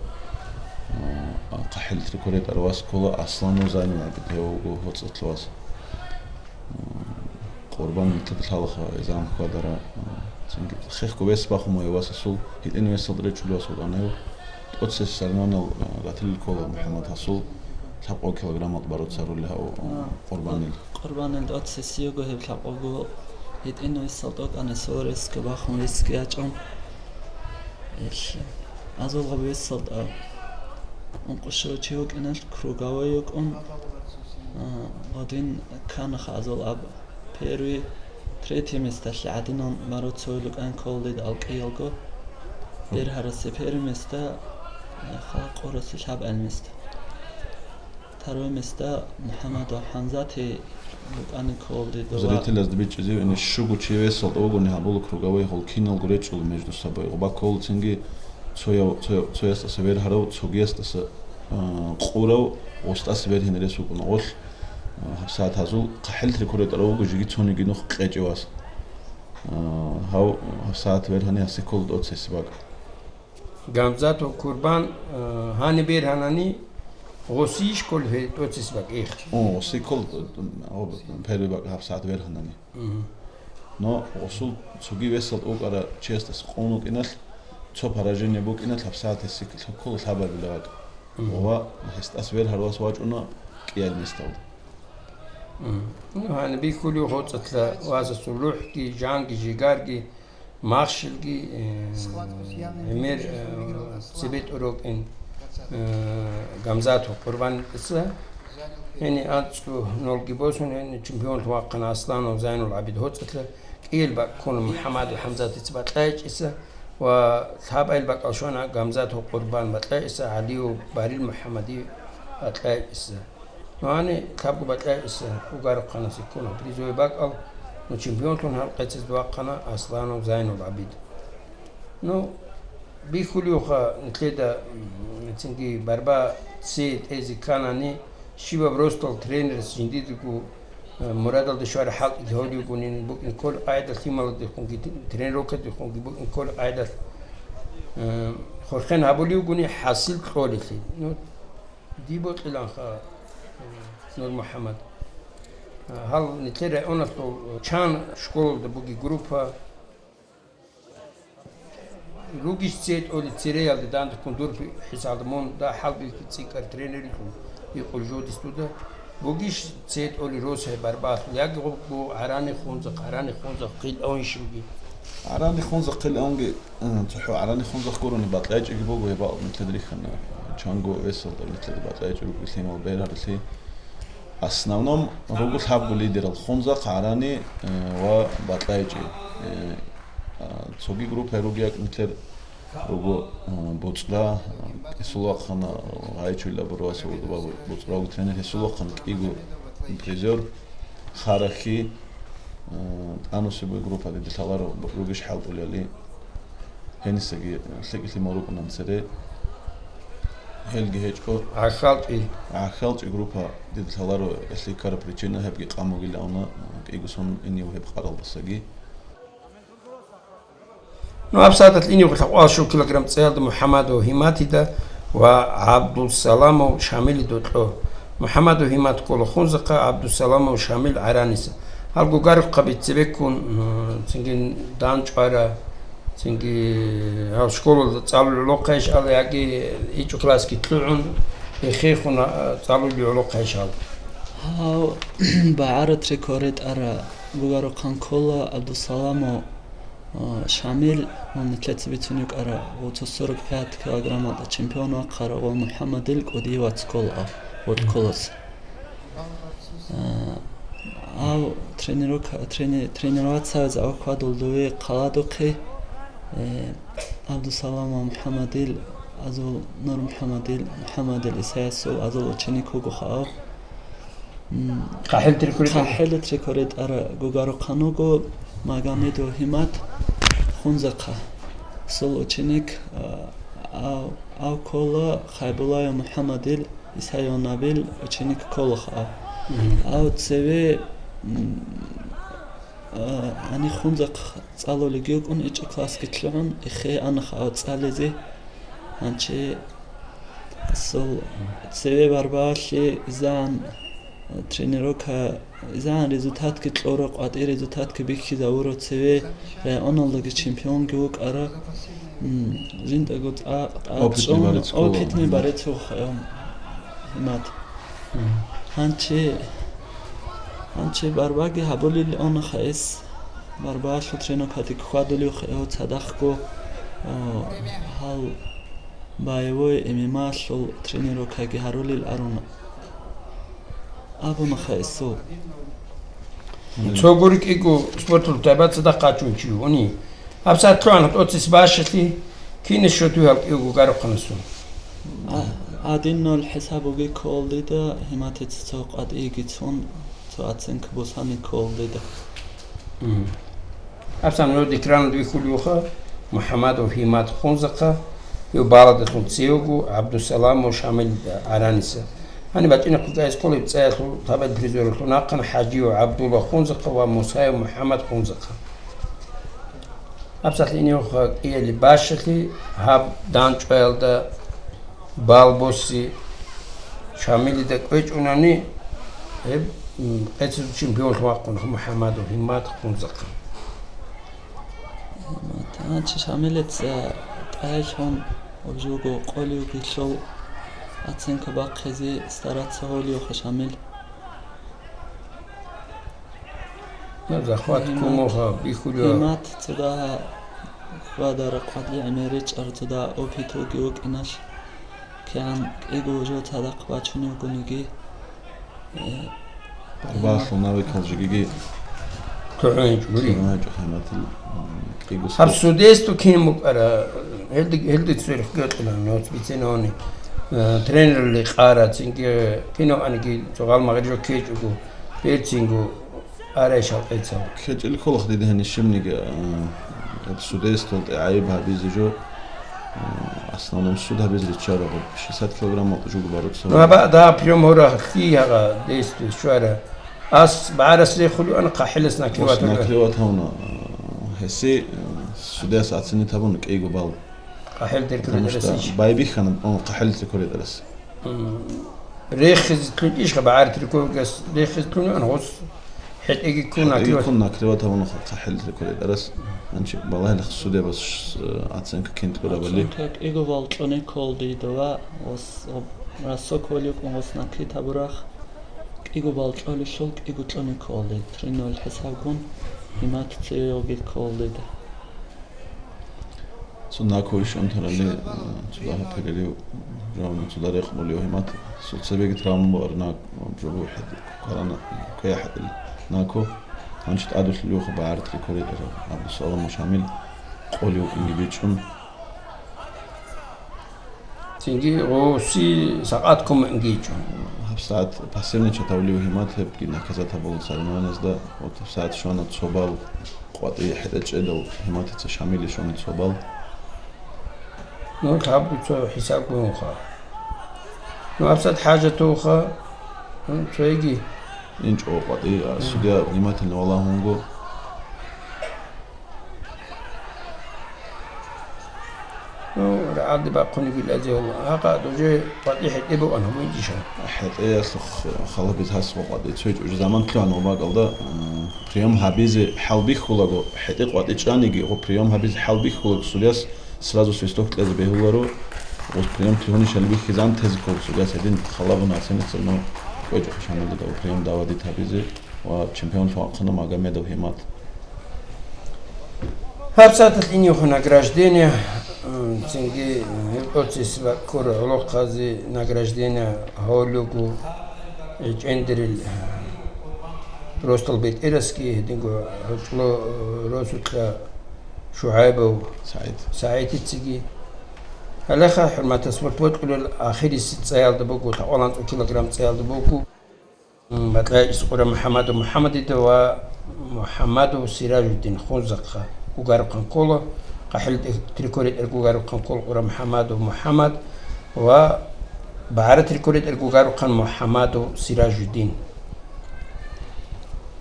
о, ХъахӀилтри куретӀарав вас ккола Асланов Зайнул ГӀабид, гьев вуго ГьоцӀалъа вас. О, Курбан микьаб лъалаха изан хьвадара, о, цинги хехго вес бахун ва гьев вас асул, гьитӀин весалда речӀчӀулев вас вукӀана гьев. ТӀоцесес соревнованиялъ, э, ратилел ккола МухӀаммад гьасул лъабкъо килограммалда баруцарули гьав, э, А, Къурбанил. Къурбанил тӀоцесиего гьеб лъабкъого гьитӀин весалда тӀокӀана, соресги бахун весги ячӀун. Ил азулгъаб весалда ункъо щуго чи вукӀиналъ круговой вукӀун, а, гъодин кканаха азул аб. Первый, третье месталъе гӀадинан баруцойл рукӀан кколдид алкӀиялго. Бергьарасе первое место, яха къурасе лъабгӀел место. Второе место МухӀаммадов ХӀамзати рукӀани кколдид ва Зрителазда бичӀчӀизев, ини щуго чи весалда вугони гьабула круговой гьол киналго речӀчӀула между собой. Гъуба ккола цинги цояв-, цояв-, цоясдаса вергьарав, цогиясдаса, а, къурав, гъустаса вергьине рес вукӀуна гъолъ. А, гьабсагӀат гьазул ХъахӀилтри куретӀарав вуго жиги цониги нух кьечӀев вас. А, гьав, гьабсагӀат вергьани гьасе ккола тӀоцесеб бакӀ. Гамзатов Курбан, а, гьаниб бергьанани, гъосийищ кколеб гьей тӀоцесеб бакӀ, эх? О, гъосий ккола, гьоб, первый бакӀ гьабсагӀат вергьанани. Мгм. Но гъосул цоги весалда вукӀара чиясдаса къун вукӀиналъ, цо поражение букӀиналъ гьабсагӀат гьесие ккола лъабабила бакӀ. Мгм. Ва гьесдаса вергьарав вас вачӀуна кӀияб месталда. Мгм. Ну, гьаниб бихьулев ГьоцӀалъа васасул рухӀги, жанги, жигарги, махщелги, э, гӀемер, э, цебетӀ рукӀин, э, Гамзатов Къурбанилдаса. Гьениб анцӀго нолги босун, гьениб чемпионлъун вахъана Асланов Зайнул ГӀабид гьоцӀалъа, кӀияб бакӀ ккуна МухӀаммадов ХӀамзатица бакьайчӀиса ва лъабайил бакӀал щвана Гамзатов Къурбан бакьайчӀиса, ГӀалиев Барил МухӀаммади бакьайчӀиса. Ну, гьаниб лъабго бакьайчӀиса Гугарухъанасе ккуна призовый бакӀал, ну, чемпионлъун гьал къецазда вахъана Асланов Зайнул ГӀабид. Ну, бихьулевха нилъеда, м, цинги борьба цее тӀезе кканани, щибаб росдал тренерас жиндидаго, э, мурадалда щвараб хӀалтӀиги гьавулев вугонин, букӀин кколеб къагӀидалъ лъималазухъунги, тренировкадехунги букӀин кколеб къагӀидалъ, э, хурхен гьабулев вугони хӀасил кьолелъи. Ну, дие бокьиланха, э, Нурмухьаммад. Э, гьал нилъер районалъул чан школалда бугеб группа, Ругищ цее тӀолеб цереялде дандеккун дур хӀисалда мун дагьалбихьи цӀикӀкӀар тренерилъун икъул жодис дуда. Бугищ цее тӀолеб росай барбалъул, яги гъуб гъу гӀарани хунзахъ, гӀарани хунзахъ хъил авунищ буги? ГӀарани хунзахъ хъил авунги, э, цохӀо гӀарани хунзахъ гурони бакьайчӀиги буго, гьеб бакӀ нилъеда рихьана. Чанго весалда нилъеда бакьайчӀи руго лъимал бераралъи. Основном руго лъабго лидерал: хунзахъ, гӀарани, э, ва бакьайчӀи. Э, а, цоги группа ругеяк нилъер руго, э, БоцӀра, э, гьесул вахъана, э, гьайчуйла бурваса урдуба БоцӀра вуго тренер, гьесул вахъана кӀиго призер, Харахьи, э, тӀанусеб группа дида лъаларо ругищ хӀалтӀулели. Гьенисаги лъикӀлъи мал рукӀунан цере. Гьелги гьечӀо. ГӀахьалчӀи. ГӀахьалчӀи группа дида лъаларо, гьелъи ккараб причина гьебги къан бугилан, кӀиго сон инев гьеб къаралдасаги. Ну, гьабсагӀаталъ инев лъакъуал щур килограмм цӀеялда МухӀаммадов Гьиматида ва ГӀабдусаламов Шамилида кьо. МухӀаммадов Гьимат ккола хунзахъа, ГӀабдусаламов Шамил гӀараниса. Гьал Гугарухъаби цебеккун, м, цинги данчӀвара, цинги гьав школалда цӀалулев гӀолохъайищ ала, яги ичӀо классги лъугӀун, эхехун, а, цӀалулев гӀолохъайищ гьав? Гьав багӀарат рекорд ара Гугарухъан ккола ГӀабдусаламов, а, Шамил, ва нилъеца бицун йикӀара, гъуцо сорок пять килограммалда чемпион вахъара ва МухӀаммадил кӀудияв вац ккола, а, вортколос. Э, гьав тренировка, трени-, тренироваться гьавизе авахь хьвадул дове хъаладухъе, э, ГӀабдусалам ва МухӀаммадил азул, Нур МухӀаммадил, МухӀаммадил Исаясул азул ученик вугоха гьав. М, ХъахӀел трекоретӀар? ХъахӀел трекоретӀар Гугарухъан вуго, Магомедов Гьимат, Хунзахъа. Сул ученик, а, ав, ав ккола Хайбулаев МухӀаммадил, Исайонабил ученик кколаха. Мгм. Ав цеве, м, а, гьаниб Хунзахъ цӀалулеги вукӀун, ичӀо классги лъугӀун, эхе анаха ав цӀализе. Гьанчи сул цеве барбалъе изан тренировка, изан результатги кьура, къватӀи результатги бихьизавура цеве, районалдаги чемпионги вукӀара. М, жиндаго тӀа-, тӀа-, опытный борец ккола. Опытный борец вуха, эм, Гьимат. Мгм. Гьанчи, гьанчи барбаги гьабулел онаха эс, барбалъул тренокадик хьвадулев хео цадахъго, о, гьал боевой ММА-лъул тренировкаги гьарулел аруна. Абунаха эсул. Цо гурикӀиго спортул тайбаца дахъачун чи уни. ГьабсагӀат лъугӀана тӀоцис бащалъи, кинес шотуял кӀиго Гугарухъанасул. А, один ноль хӀисаб буги кколдида, Гьиматица цо къватӀиги цун, цо оценка босани кколдида. Мгм. ГьабсагӀат нур экраналда вихьулевха, МухӀаммадов Гьимат Хунзахъа, гьев баладалъун цевего ГӀабдусаламов Шамил гӀараниса. Гьаниб бачӀина хъугӀайс кколеб цӀаялъул табел призералъул нахъана ХӀажиев ГӀабдулла Хунзахъа ва Мусаев МухӀаммад Хунзахъа. ГьабсагӀат иневха кӀиялъе бащалъи гьаб данчӀваялда бал босси Шамилида кӀвечӀунани, гьеб, м, къецазул чемпионлъун вахъун МухӀаммадов Гьимат Хунзахъа. Гьанчи Шамилица тӀагӀелъун, ва жуго къолевги лъол оценка бахъизе стараться гьолевха Шамил. Ну, захват Гьимат. Кумуха бихьулев. Гьимат цо дагьа хьвадара къватӀи гӀемер речӀчӀарав цо дагьа опыт вуги вукӀиналъ, кигӀан кӀиго жо цадахъ бачунев вугониги, Барбалъул навекал жигиги КигӀунчӀ гури. КигӀунчӀ хӀаматил, м, кӀиго Гьаб спорт. Судейство кин букӀара, гьелди-, гьелди цверих гьечӀила, ноц бицинавани, э, тренерли къара, цинги кино аниги цогал магъиржо кечӀого, берцинго арай шалкъецал. КечӀил кколах дида гьанищебниги, э, гьеб судействолда гӀайиб гьабизе жо, э, основном суд гьабизе риччарого, шестьдесят килограммал жуго баруцал. Ну, гьаба, да, приём гьора, лъи гьагъа действие щвара. Ас багӀарас рехулев ана, хъахӀилас накриватав. Ос накриватавна, э, гьеси, э, судьяс оценить гьабуна кӀиго балл. ХъахӀил диркур Потому что ресич. Байбихьана, о, хъахӀил диркур рес. М, рехизе лъугьинчӀищха багӀар трикургас, рехизе лъугьинчӀан гъос хӀетӀеги ккун ХӀетӀеги накриват. Ккун накриватавна хъахӀил диркур рес. Анчи балагьилах судьябас, э, оценка кин тӀурабали. Оценка кӀиго балл кьуни кколдидава, ос, об, расо кколикӀун гъос накрит гьабурах. КӀиго балл кьолелъул кӀиго кьуни кколдид. Три ноль хӀисабгун гьимат цеве йогид кколдид. Цо нако ишан тарали, э, цо дагьа пегалив, жавна цо дарихъ болев гьимат, цо цебеги травма бугӀар на, жаву хӀед, кварана, квея хӀедил нако, гьанчи тӀадулъулев хабар трикоридер, Абдусаламов Шамил, къолев инги бичӀун. Цинги гъуси сакъат кумекгичӀо. ГьабсагӀат пассивный чатавлив гьимат гьебги наказат гьабула соревнованиязда. Вот гьабсагӀат щвана цо балл, къватӀи хӀетӀе чӀедал гьиматица Шамиле щвана цо балл. Ну, лъаб цо хӀисаб гуюнха. Ну, гьабсагӀат хӀажатуха, ну, цоги. ИнчӀо къватӀи, а, судья внимательно валагьунго. Ну, рагӀалде бахъунигил азиялла. Гьакъа дужи къватӀи хӀетӀе бугӀан гьабунчӀиша. ХӀетӀеялъухъ халабиз гьас гъо къватӀи цой чӀужи заман лъугьан гъо бакӀалда, м, приём гьабизе хӀалбихьулаго, хӀетӀе къватӀи чӀаниги, гъо приём гьабизе хӀалбихьулаго судьяс сразу свисток кьезе бегьуларо, гъос приём лъугьунищали бихьизан тезе ккола судьяс гьедин халабун гьасиницану кӀвечӀо хъушанилда приём давадит гьабизе. Ва чемпионлъун вахъана Магомедов Гьимат. ГьабсагӀаталъ иневха награждение, м, цинги, м, гьеб процесс ва ккола гӀолохъазе награждение гьавулего, э, чӀендерил, э, росдал бетӀерасги, гьединго гьоркьо, э, росулъа ШугӀайбов СагӀид. СагӀидицаги. Гьалаха, хӀурматас, спорт бокьулел ахирисеб цӀаялда буго, лъабкъоялда анцӀго килограмм цӀаялда буго. Батаев Къура МухӀаммадов МухӀаммадида ва МухӀаммадов Сиражуддин Хунзахъа гугарухъан ккола, ХъахӀил трикоритӀер гугарухъан ккола Къура МухӀаммадов МухӀаммад ва багӀара трикоритӀер гугарухъан МухӀаммадов Сиражуддин.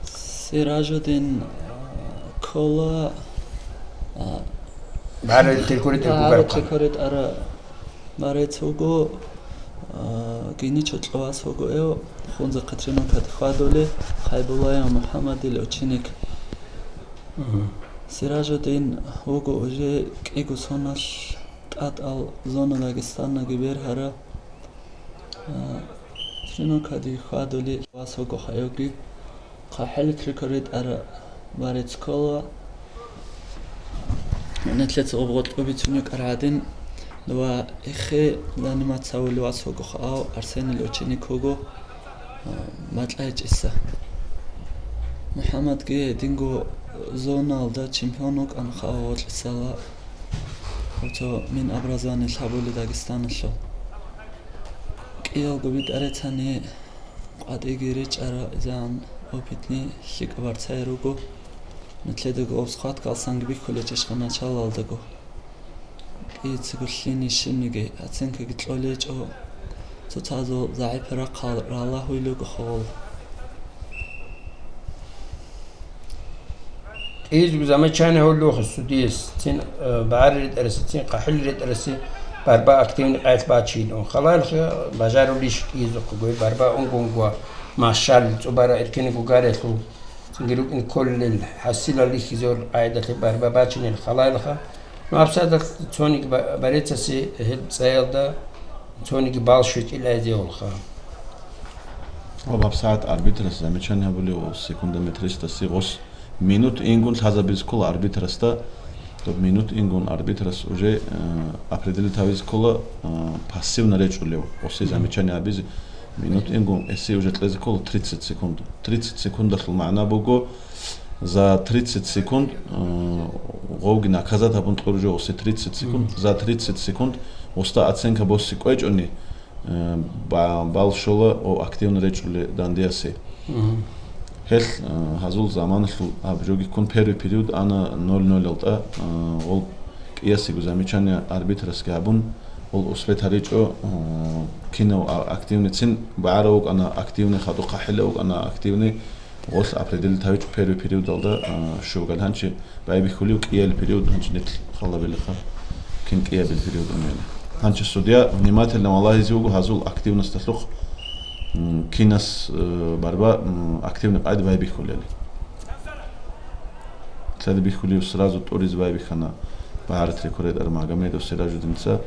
Сиражуддин, а, ккола, а, багӀара трикоритӀер багӀара гугарухъан. ТрикоритӀара Барец вуго, а, гиничо кьавас вуго эв, Хунзахъа тренировкаде хьвадулев, Хайбулаев МухӀаммадил ученик. Мгм. Сиражуддин вуго уже кӀиго соналъ тӀатӀал зона Дагестанаги бергьарав, а, тренировкаде хьвадулев вас вуго хайоги. ХъахӀил трикоритӀар барец ккола. Нилъеца обгъотӀ бицунеб кӀар гӀадин, ва эхе заниматься гьавулев вас вуго хав, Арсенил ученик вуго, а, Батаевица. МухӀаммадги гьединго зоналда чемпион вукӀана хав гъоркьисала. Цо Минобразование лъабулеб Дагестаналъул. КӀиялго битӀарецани къватӀиги речӀарал изан опытный лъикӀаб борцаи руго. Нилъедаго гъоб схваткаялдасанги бихьулечӀищха началалдаго. КӀицаго лъиги щибниги оценкаги кьолечӀо. Цоцазул загӀипал рахъал ралагьулел руго хавал. КӀиязго замечание гьоллъухъе судияс, цин, э, багӀарил ретӀарасе, цин хъахӀил ретӀарасе барба активный къайилъ бачейилан. Халаялъе бажарулищ кӀиязухъего, барба унгонгва, машал, цӀубара эркенго гарелъул, цинги рукӀин кколел, хӀасилал рихьизор къагӀидалъе барба бачинел халаялха. Ну, гьабсагӀаталъ цониги ба-, борецасе гьел цӀаялда цониги балл щвечӀил айзе гьолха. Ва гьабсагӀат арбитрас замечание гьабулев, секундометристасе гъос минут ингун лъазабиз ккола арбитрасда. Доб минут ингун арбитрас уже, э, определить гьавиз ккола, э, пассивно речӀулев, гъосе замечание гьабизе. Минут ингун, эсие уже кьезе ккола тридцать секунд. Тридцать секундалъул магӀна буго, за тридцать секунд, э, гъовги наказать гьабун кьур жо усе тридцать секунд. Мгм. За тридцать секунд уста оценка боси кӀвечӀони, э, ба-, бал щола о активно речӀули дандиясе. Мгм. Гьел, э, гьазул заманалъул гьаб жоги ккун первый период ана ноль ноль-алда, э, гъол кӀиясего замечание арбитрасги гьабун, гъол успет гьаричӀо, э, кинав а-, активный цин багӀарав вукӀана, активный хадуб хъахӀилав вукӀана, активный гъолъ определить гьавичӀо первый периодалда, э, щугал гьанчи байбихьулев кӀиял период гьанчи нилъ халабилиха. Кин кӀиябил период унели. Гьанчи судья внимательно валагьизе вуго гьазул активносталъухъ, м, кинас, э, барба, м, активный къайд байбихьулели. Цаде бихьулев сразу тӀуризе байбихьана багьарат рекорд Армагомедов Сиражудинца.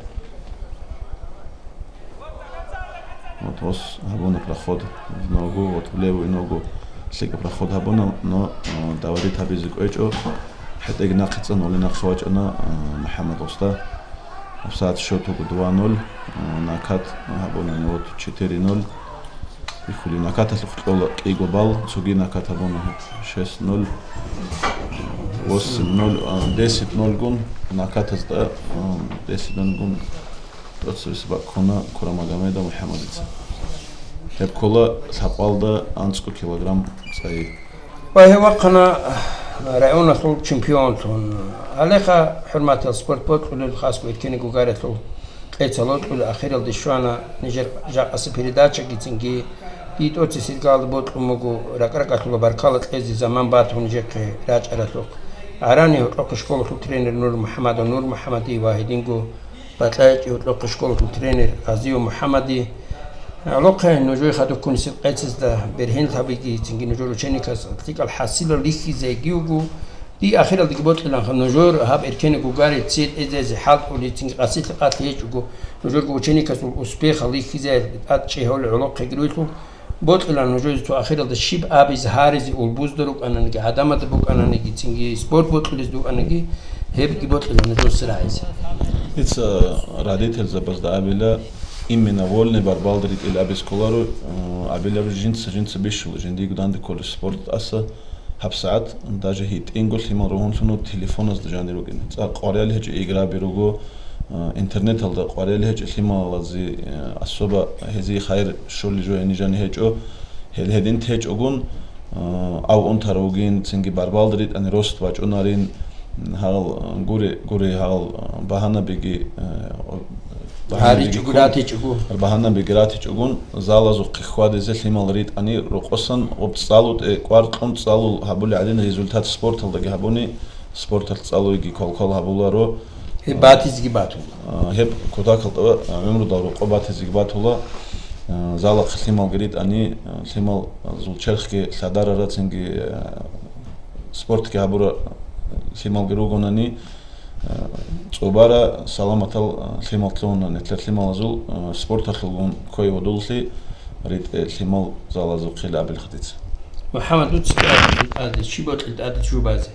Вот, ос гьабуна проход в ногу, вот, в левую ногу лъикӀа проход гьабуна, но, э, даварит гьабизе кӀвечӀо, хӀетӀеги нахъе цӀан гьули нахъе вачӀана, э, МухӀаммад Уста. ГьабсагӀат счёт вуго два ноль, э, накат гьабуна, вот, четыре ноль. Бихьулев накаталъухъ кьола кӀиго бал, цоги накат гьабуна шесть ноль, восемь ноль, а, десять ноль гун накатазда, а, десять ноль гун тӀоцебесеб бакӀ ккуна Курамагомедов МухӀаммадица. Гьеб ккола лъабкъоялда анцӀго килограмм цӀайи. Ва гьев вахъана районалъул чемпионлъун. Гьалеха, хӀурматиял спорт бокьулел, хасго эркенего гугаралъул къецал бокьулел ахиралде щвана нижер жакъасеб передачагицинги. Дие тӀоцесеб иргаялда бокьун буго, ракӀ-ракӀалъула баркала кьезе заман батун нижехъе рачӀаралъухъ. ГӀарани гьоркьохъе школалъул тренер Нур МухӀаммадов Нур МухӀаммадие ва гьединго БатӀа-ЯчӀи гьоркьохъе школалъул тренер Гъазиев МухӀаммадие. Гьалохъе нужее хадуб ккунесеб къецазда бергьенлъабиги, цинги нужер ученикас лъикӀал хӀасилал рихьизе йигиего, дие ахиралдаги бокьиланха нужер гьаб эркенего гугарил цӀи тӀезезе хӀалтӀулел, цинги къасилъи-къатли гьечӀого, нужерго ученикасул успехал рихьизе тӀад чӀегьоли гӀолохъеги руйлъул, бокьилан нужезе цо ахиралда щиб абизе гьаризе, улбузда рукӀананиги, гӀадамазда букӀананиги, цинги спорт бокьулезда букӀананиги, гьебги бокьилан нужезе рагӀизе. Дица родительзабазда абила, именно вольный барбалда ритӀил абиз кколаро, э, абилаби жинца-жинца бищула, жиндиего данде кколеб спорт тӀаса, ГьабсагӀат даже гьитӀинго лъимал ругьунлъун телефоназда жанир ругин. ЦӀакъ къвариял гьечӀо, играби руго, а, интернеталда къвариял гьечӀо лъималазе, а, особо гьезие хайир щолел жо гьениб жаниб гьечӀо. Гьел гьедин течӀогун, а, ав унтарав вугин, цинги барбалда ритӀани рост бачӀунарин, гьал, гури, гури, гьал, а, багьанабиги, а, багьанабиги ГьаричӀого, ккун, ратичӀого. Багьанабиги ратичӀогун, залазухъе хьвадизе лъимал ритӀани рокъосан, гъоб цӀалутӀе кӀвар кьун цӀалул гьабулел гӀадин результат спорталдаги гьабуни, спорталъ цӀалуйги квалквал гьабуларо. Гьеб батизеги батула. А, гьеб кутакалда гӀумрудал рокъоб батизеги батула. А, залахъе лъималги ритӀани, а, лъималазул черхги лъадарара, цинги, а, спортги гьабура лъималги ругонани, а, цӀубара саламатал, а, лъимал лъугьуна, нилъер лъималазул, а, спорталъулгун кквей гьудуллъи ритӀе лъимал залазухъе абилха дица. МухӀаммад, дуца тӀаде, тӀаде, щиб бокьил тӀаде жубазе?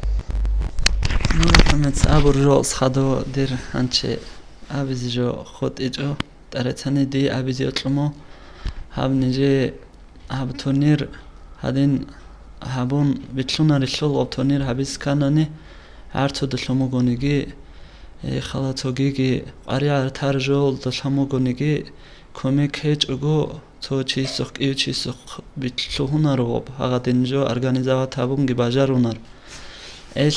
Ну, МухӀаммад, абур жо хадув дир гьанчи абизе жо хутӀичӀо, тӀарацани дие абизе йокьумо, гьаб нижее гьаб турнир гьадин гьабун битлъунарелъул, гьаб турнир гьабиз кканани, гӀарцуда лъун бугониги, э, хала цогиги къваригӀел таржолда лъун бугониги, кумек гьечӀого, цо чиясухъ, кӀиев чиясухъ битлъугьунаро гьаб, гьагъадин жо организовать гьабунги бажарунар. Эл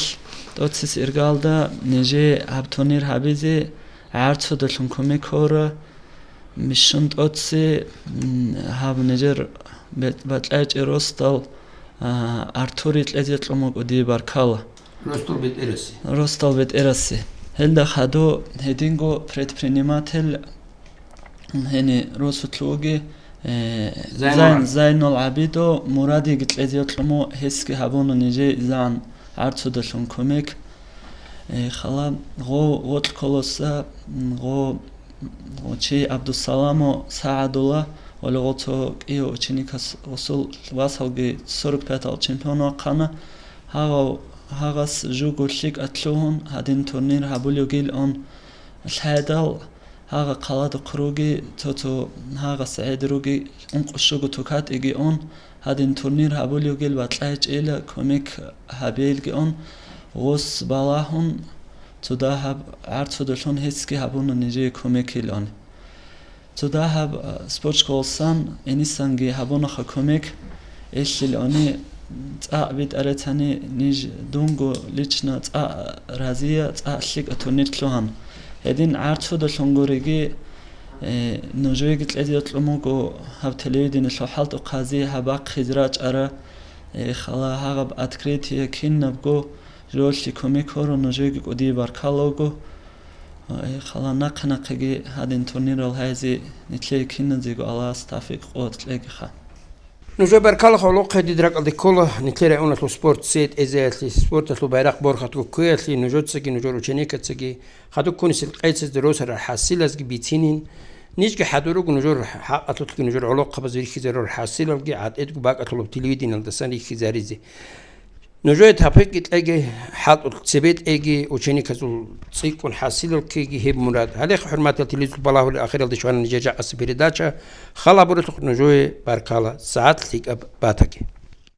тӀоцес иргалда нижее гьаб турнир гьабизе гӀарцудалъун кумек гьора, бищун тӀоце, м, гьаб нижер бе-, бакьачӀи росдал, а, Артури кьезе кьун буго дие баркала. Росдал бетӀерасе. Росдал бетӀерасе. Гьелда хадув гьединго предприниматель, гьениб росулъ вугев, э, Зайнул Зайн-, ГӀабид. Зайнул ГӀабидов Мурадиги кьезе кьун буго, гьесги гьабуна нижее изегӀан гӀарцудалъун кумек. Э, хала гъо-, гъоркь кколоса, м, гъо-, гъо чи ГӀабдусаламо СагӀадула, гъоле гъо цо кӀиго ученикас гъосул васалги сорок пятал чемпион вахъана. Гьагъав-, гьагъас жуго лъикӀа лъугьун, гьадин турнир гьабулев гил он лъайдал, Гьагъа хъаладухъ руги, цо-цо гьагъас гӀедруги, ункъо-щуго тукатӀиги ун, гьадин турнир гьабулевгил бакьайчӀейила, кумек гьабейилги ун, гъос балагьун, цо дагьаб гӀарцудалъун гьесги гьабуна нижее кумекилан. Цо дагьаб, а, спортшколасан гӀинисанги гьабунаха кумек, элъилани цӀакъ битӀарацани ниж дунго лично цӀакъ разия, цӀакъ лъикӀа турнир лъугьан. Гьедин гӀарцудалъун гуриги, э, нужееги кьезе кьун буго гьаб телевидениелъул хӀалтӀухъазе гьаб бахъизе рачӀара, э, хала гьагъаб открытие кинабго жолъи кумек гьоро нужееги кӀудияб баркалла буго. Э, хала нахъе-нахъеги гьадин турнирал гьайзе нилъее киназего Аллагьас тавфикъ къуват кьегиха. Нужер баркалла гьолохъе дид ракӀалде ккола, нилъер районалъул спорт цӀе тӀезеялъе, спорталъул байрахъ борхатго ккеялъе, нужецаги, нужер ученикацаги, хадуб ккунисел къецазде росарал хӀасилазги бицинин, нижги хӀадур руго нужер хӀакъалъулъги, нужер гӀолохъабаз рихьизарурал хӀасилалги гӀатӀидго бакӀалъулаб телевидениялдасан рихьизаризе. Нужее тавфикъги кьеги, хӀалтӀулъ цебетӀеги, ученикасул цӀикӀкӀун хӀасилал ккеги гьеб мурад. Гьалехъ, хӀурматиял телевизор балагьулел, ахиралде щвана нижер жакъасеб передача. Хал гьабуралъухъ нужее баркала. СагӀат лъикӀаб батаги.